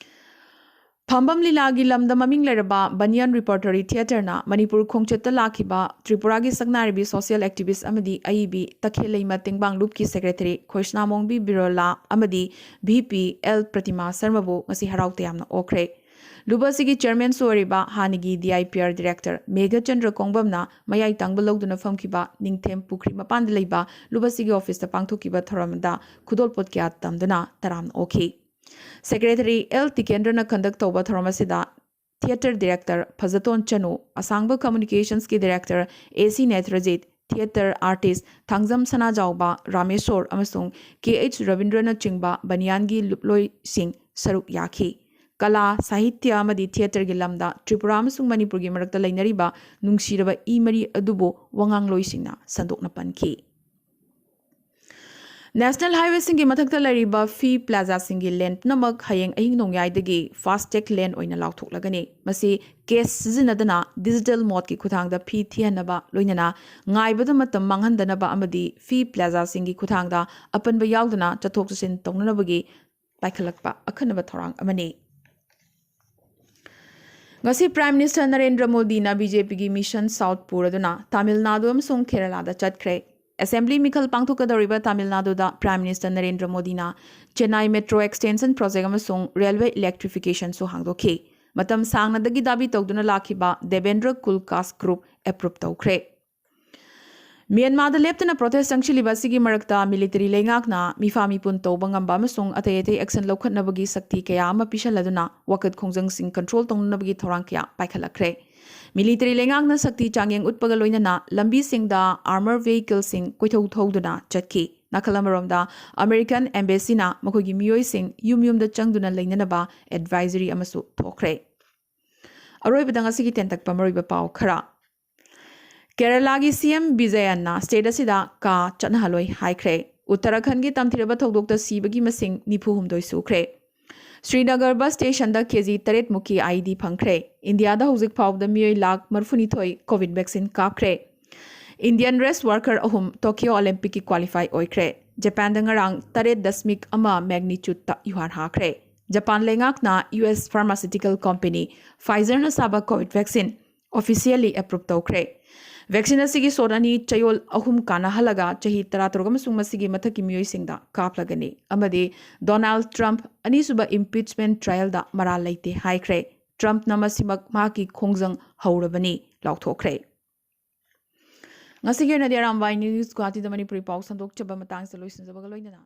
ꯐꯝꯕꯝ ꯂꯤꯂꯥꯒꯤ ꯂꯝꯗ ꯃꯃꯤꯡ ꯂꯩꯔꯕ ꯕꯅꯤꯌꯥꯟ ꯔꯤꯄꯣꯔꯇꯔꯤ ꯊꯤꯌꯦꯇꯔꯅ ꯃꯅꯤꯄꯨꯔ ꯈꯣꯡꯆꯠꯇ ꯂꯥꯛꯈꯤꯕ ꯇ꯭ꯔꯤꯄꯨꯔꯥꯒꯤ ꯁꯛꯅꯥꯏꯔꯕꯤ ꯁꯣꯁꯤꯌꯦꯜ ꯑꯦꯛꯇꯤꯚꯤꯁ꯭ꯠ ꯑꯃꯗꯤ ꯑꯏꯕꯤ ꯇꯈꯦꯜꯂꯩꯃ ꯇꯦꯡꯕꯥꯡꯂꯨꯞꯀꯤ ꯁꯦꯀ꯭ꯔꯦꯇꯔꯤ ꯈꯣꯏꯁꯅꯥꯃꯣꯡꯕꯤ ꯕꯤꯔꯣꯂꯥ ꯑꯃꯗꯤ ꯚꯤ ꯄꯤ ꯑꯦꯜ ꯄ꯭ꯔꯇꯤꯃꯥ ꯁꯔꯃꯕꯨ ꯉꯁꯤ ꯍꯔꯥꯎ ꯇꯌꯥꯝꯅ ꯑꯣꯛꯈ꯭ꯔꯦ꯫ ꯂꯨꯞ ꯑꯁꯤꯒꯤ ꯆꯦꯌꯔꯃꯦꯟꯁꯨ ꯑꯣꯏꯔꯤꯕ ꯍꯥꯟꯅꯒꯤ D I P R director Meghachandra ꯀꯣꯡꯕꯝꯅ ꯃꯌꯥꯏ ꯇꯥꯡꯕ ꯂꯧꯗꯨꯅ ꯐꯝꯈꯤꯕ ꯅꯤꯡꯊꯦꯝ ꯄꯨꯈ꯭ꯔꯤ ꯃꯄꯥꯟꯗ ꯂꯩꯕ ꯂꯨꯞ ꯑꯁꯤꯒꯤ ꯑꯣꯐꯤꯁꯇ ꯄꯥꯡꯊꯣꯛꯈꯤꯕ ꯊꯧꯔꯝꯗ ꯈꯨꯗꯣꯜꯄꯣꯠ ꯀꯌꯥ ꯇꯝꯗꯨꯅ ꯇꯔꯥꯝꯅ ꯑꯣꯛꯈꯤ꯫ ꯁꯦꯀ꯭ꯔꯦꯇꯔꯤ ꯑꯦꯜ ꯇꯤꯀꯦꯟꯗ꯭ꯔꯅ ꯀꯟꯗꯛ ꯇꯧꯕ ꯊꯧꯔꯝ ꯑꯁꯤꯗ ꯊꯤꯌꯦꯇꯔ ꯗꯤꯔꯦꯛꯇꯔ ꯐꯖꯇꯣꯟ ꯆꯅꯨ, ꯑꯁꯥꯡꯕ ꯀꯝꯃ꯭ꯌꯨꯅꯤꯀꯦꯁꯟꯁꯀꯤ ꯗꯤꯔꯦꯛꯇꯔ ꯑꯦ ꯁꯤ ꯅꯦꯇ꯭ꯔꯖꯤꯠ, ꯊꯤꯌꯦꯇꯔ ꯑꯥꯔꯇꯤꯁ꯭ꯠ ꯊꯥꯡꯖꯝ ꯁꯅꯥꯖꯥꯎꯕ, ꯔꯥꯃꯦꯁꯣꯔ ꯑꯃꯁꯨꯡ ꯀꯦ ꯑꯩꯆ ꯔꯕꯤꯟꯗ꯭ꯔꯅꯆꯤꯡꯕ ꯕꯅꯤꯌꯥꯟꯒꯤ ꯂꯨꯞꯂꯣꯏꯁꯤꯡ ꯁꯔꯨꯛ ꯌꯥꯈꯤ꯫ ꯀꯂꯥ, ꯁꯥꯍꯤꯇ꯭ꯌ ꯑꯃꯗꯤ ꯊꯤꯌꯦꯇꯔꯒꯤ ꯂꯝꯗ ꯇ꯭ꯔꯤꯄꯨꯔꯥ ꯑꯃꯁꯨꯡ ꯃꯅꯤꯄꯨꯔꯒꯤ ꯃꯔꯛꯇ ꯂꯩꯅꯔꯤꯕ ꯅꯨꯡꯁꯤꯔꯕ ꯏ ꯃꯔꯤ ꯑꯗꯨꯕꯨ ꯋꯥꯉꯥꯡꯂꯣꯏꯁꯤꯡꯅ ꯁꯟꯗꯣꯛꯅ ꯄꯟꯈꯤ꯫ ꯅꯦꯁꯅꯦꯜ ꯍꯥꯏꯋꯦꯁꯤꯡꯒꯤ ꯃꯊꯛꯇ ꯂꯩꯔꯤꯕ ꯐꯤ ꯄ꯭ꯂꯥꯖꯥꯁꯤꯡꯒꯤ ꯂꯦꯟ ꯄꯨꯝꯅꯃꯛ ꯍꯌꯦꯡ ꯑꯍꯤꯡ ꯅꯣꯡꯌꯥꯏꯗꯒꯤ ꯐꯥꯁꯇꯦꯒ ꯂꯦꯟ ꯑꯣꯏꯅ ꯂꯥꯎꯊꯣꯛꯂꯒꯅꯤ꯫ ꯃꯁꯤ ꯀꯦꯁ ꯁꯤꯖꯤꯟꯅꯗꯅ ꯗꯤꯖꯤꯇꯦꯜ ꯃꯣꯗꯀꯤ ꯈꯨꯠꯊꯥꯡꯗ ꯐꯤ ꯊꯤꯍꯟꯅꯕ, ꯂꯣꯏꯅꯅ ꯉꯥꯏꯕꯗ ꯃꯇꯝ ꯃꯥꯡꯍꯟꯗꯅꯕ ꯑꯃꯗꯤ ꯐꯤ ꯄ꯭ꯂꯥꯖꯥꯁꯤꯡꯒꯤ ꯈꯨꯠꯊꯥꯡꯗ ꯑꯄꯟꯕ ꯌꯥꯎꯗꯅ ꯆꯠꯊꯣꯛ ꯆꯠꯁꯤꯟ ꯇꯧꯅꯅꯕꯒꯤ ꯄꯥꯏꯈꯠꯂꯛꯄ ꯑꯈꯟꯅꯕ ꯊꯧꯔꯥꯡ ꯑꯃꯅꯤ꯫ ꯉꯁꯤ ꯄ꯭ꯔꯥꯏꯝ ꯃꯤꯅꯤꯁꯇꯔ ꯅꯔꯦꯟꯗ꯭ꯔ ꯃꯣꯗꯤꯅ ꯕꯤ ꯖꯦ ꯄꯤꯒꯤ ꯃꯤꯁꯟ ꯁꯥꯎꯊ ꯄꯨꯔꯗꯨꯅ ꯇꯥꯃꯤꯜ ꯅꯥꯗꯨ ꯑꯃꯁꯨꯡ ꯀꯦꯔꯂꯥꯗ ꯆꯠꯈ꯭ꯔꯦ꯫ ꯑꯦꯁꯦꯝꯕ꯭ꯂꯤ ꯃꯤꯈꯜ ꯄꯥꯡꯊꯣꯛꯀꯗꯧꯔꯤꯕ ꯇꯥꯃꯤꯜ ꯅꯥꯗꯨꯗ ꯄ꯭ꯔꯥꯏꯝ ꯃꯤꯅꯤꯁꯇꯔ ꯅꯔꯦꯟꯗ꯭ꯔ ꯃꯣꯗꯤꯅ ꯆꯦꯟꯅꯥꯏ ꯃꯦꯇ꯭ꯔꯣ ꯑꯦꯛꯁꯇꯦꯟꯁꯟ ꯄ꯭ꯔꯣꯖꯦꯛ ꯑꯃꯁꯨꯡ ꯔꯦꯜꯋꯦ ꯏꯂꯦꯛꯇ꯭ꯔꯤꯐꯤꯀꯦꯁꯟꯁꯨ ꯍꯥꯡꯗꯣꯛꯈꯤ꯫ ꯃꯇꯝ ꯁꯥꯡꯅꯗꯒꯤ ꯗꯥꯕꯤ ꯇꯧꯗꯨꯅ ꯂꯥꯛꯈꯤꯕ ꯗꯦꯕꯦꯟꯗ꯭ꯔ ꯀꯨꯜꯀꯥꯁ ꯒ꯭ꯔꯨꯞ ꯑꯦꯄ꯭ꯔꯨꯞ ꯇꯧꯈ꯭ꯔꯦ꯫ ꯃ꯭ꯌꯥꯟꯃꯥꯔꯗ ꯂꯦꯞꯇꯅ ꯄ꯭ꯔꯣꯇꯦꯁ ꯆꯪꯁꯤꯜꯂꯤꯕ ꯑꯁꯤꯒꯤ ꯃꯔꯛꯇ ꯃꯤꯂꯤꯇꯔꯤ ꯂꯩꯉꯥꯛꯅ ꯃꯤꯐꯥ ꯃꯤꯄꯨꯟ ꯇꯧꯕ ꯉꯝꯕ ꯑꯃꯁꯨꯡ ꯑꯇꯩ ꯑꯇꯩ ꯑꯦꯛꯁꯟ ꯂꯧꯈꯠꯅꯕꯒꯤ ꯁꯛꯇꯤ ꯀꯌꯥ ꯑꯃ ꯄꯤꯁꯜꯂꯗꯨꯅ ꯋꯥꯀꯠ ꯈꯣꯡꯖꯪꯁꯤꯡ ꯀꯟꯇ꯭ꯔꯣꯜ ꯇꯧꯅꯅꯕꯒꯤ ꯊꯧꯔꯥꯡ ꯀꯌꯥ ꯄꯥꯏꯈꯠꯂꯛꯈ꯭ꯔꯦ꯫ ꯃꯤꯂꯤꯇꯔꯤ ꯂꯩꯉꯥꯛꯅ ꯁꯛꯇꯤ ꯆꯥꯡꯌꯦꯡ ꯎꯠꯄꯒ ꯂꯣꯏꯅꯅ ꯂꯝꯕꯤꯁꯤꯡꯗ ꯑꯥꯔꯃꯔ ꯚꯦꯍꯤꯀꯜꯁꯤꯡ ꯀꯣꯏꯊꯧ ꯊꯧꯗꯨꯅ ꯆꯠꯈꯤ꯫ ꯅꯥꯀꯜ ꯑꯃꯔꯣꯝꯗ, ꯑꯃꯦꯔꯤꯀꯟ ꯑꯦꯝꯕꯦꯁꯤꯅ ꯃꯈꯣꯏꯒꯤ ꯃꯤꯑꯣꯏꯁꯤꯡ ꯌꯨꯝ ꯌꯨꯝꯗ ꯆꯪꯗꯨꯅ ꯂꯩꯅꯅꯕ ꯑꯦꯗꯚꯥꯏꯖꯔꯤ ꯑꯃꯁꯨ ꯊꯣꯛꯈ꯭ꯔꯦ꯫ ꯑꯔꯣꯏꯕꯗ ꯉꯁꯤꯒꯤ ꯇꯦꯟꯇꯛꯄ ꯃꯔꯨꯑꯣꯏꯕ ꯄꯥꯎ ꯈꯔ꯫ ꯀꯦꯔꯂꯥꯒꯤ ꯁꯤ ꯑꯦꯝ ꯕꯤꯖꯌꯟꯅ ꯁ꯭ꯇꯦꯠ ꯑꯁꯤꯗ ꯀꯥ ꯆꯠꯅꯍꯜꯂꯣꯏ ꯍꯥꯏꯈ꯭ꯔꯦ꯫ ꯎꯠꯇꯔꯥꯈꯟꯒꯤ ꯇꯝꯊꯤꯔꯕ ꯊꯧꯗꯣꯛꯇ ꯁꯤꯕꯒꯤ ꯃꯁꯤꯡ ꯅꯤꯐꯨ ꯍꯨꯝꯗꯣꯏ ꯁꯨꯈ꯭ꯔꯦ꯫ ꯁ꯭ꯔꯤꯅꯒꯔ ꯕꯁ ꯁ꯭ꯇꯦꯁꯟꯗ ꯀꯦ ꯖꯤ ꯇꯔꯦꯠ ꯃꯨꯛꯀꯤ ꯑꯥꯏ ꯏ ꯗꯤ ꯐꯪꯈ꯭ꯔꯦ꯫ ꯏꯟꯗꯤꯌꯥꯗ ꯍꯧꯖꯤꯛ ꯐꯥꯎꯕꯗ ꯃꯤꯑꯣꯏ ꯂꯥꯈ ꯃꯔꯤꯐꯨꯅꯤꯊꯣꯏ ꯀꯣꯚꯤꯗ ꯚꯦꯛꯁꯤꯟ ꯀꯥꯞꯈ꯭ꯔꯦ꯫ ꯏꯟꯗꯤꯌꯟ ꯔꯦꯁ ꯋꯥꯔꯀꯔ ꯑꯍꯨꯝ ꯇꯣꯀꯤꯌꯣ ꯑꯣꯂꯤꯝꯄꯤꯛꯀꯤ ꯀ꯭ꯋꯥꯂꯤꯐꯥꯏ ꯑꯣꯏꯈ꯭ꯔꯦ꯫ ꯖꯄꯥꯟꯗ ꯉꯔꯥꯡ ꯇꯔꯦꯠ ꯗꯁꯃꯤꯛ ꯑꯃ ꯃꯦꯒꯅꯤꯆꯨꯗꯇ ꯌꯨꯍꯥꯔ ꯍꯥꯈ꯭ꯔꯦ꯫ ꯖꯄꯥꯟ ꯂꯩꯉꯥꯛꯅ ꯌꯨ ꯑꯦꯁ pharmaceutical company Pfizer-ꯅ ꯁꯥꯕ ꯀꯣꯚꯤꯗ ꯚꯦꯛꯁꯤꯟ officially approve ꯇꯧꯈ꯭ꯔꯦ꯫ ꯚꯦꯛꯁꯤꯟ ꯑꯁꯤꯒꯤ ꯁꯣꯠ ꯑꯅꯤ ꯆꯌꯣꯜ ꯑꯍꯨꯝ ꯀꯥꯟꯅꯍꯜꯂꯒ ꯆꯍꯤ ꯇꯔꯥꯇꯔꯨꯛ ꯑꯃꯁꯨꯡ ꯃꯁꯤꯒꯤ ꯃꯊꯛꯀꯤ ꯃꯤꯑꯣꯏꯁꯤꯡꯗ ꯀꯥꯞꯂꯒꯅꯤ ꯑꯃꯗꯤ ꯗꯣꯅꯥꯜꯗ ꯇ꯭ꯔꯝꯞ ꯑꯅꯤꯁꯨꯕ impeachment trial-ꯗ ꯃꯔꯥꯜ ꯂꯩꯇꯦ ꯍꯥꯏꯈ꯭ꯔꯦ꯫ ꯇ꯭ꯔꯝꯞꯅ ꯃꯁꯤꯃꯛ ꯃꯍꯥꯛꯀꯤ ꯈꯣꯡꯖꯪ ꯍꯧꯔꯕꯅꯤ ꯂꯥꯎꯊꯣꯛꯈ꯭ꯔꯦ꯫ ꯉꯁꯤꯒꯤ ꯑꯣꯏꯅꯗꯤ ꯑꯔꯥꯝꯕꯥꯏ ꯅ꯭ꯌꯨꯁ ꯒꯨꯋꯥꯍꯥꯇꯤꯗ ꯃꯅꯤꯄꯨꯔꯤ ꯄꯥꯎ ꯁꯟꯗꯣꯛꯆꯕ ꯃꯇꯥꯡꯁꯤꯗ ꯂꯣꯏꯁꯤꯟꯖꯕꯒ ꯂꯣꯏꯅꯅ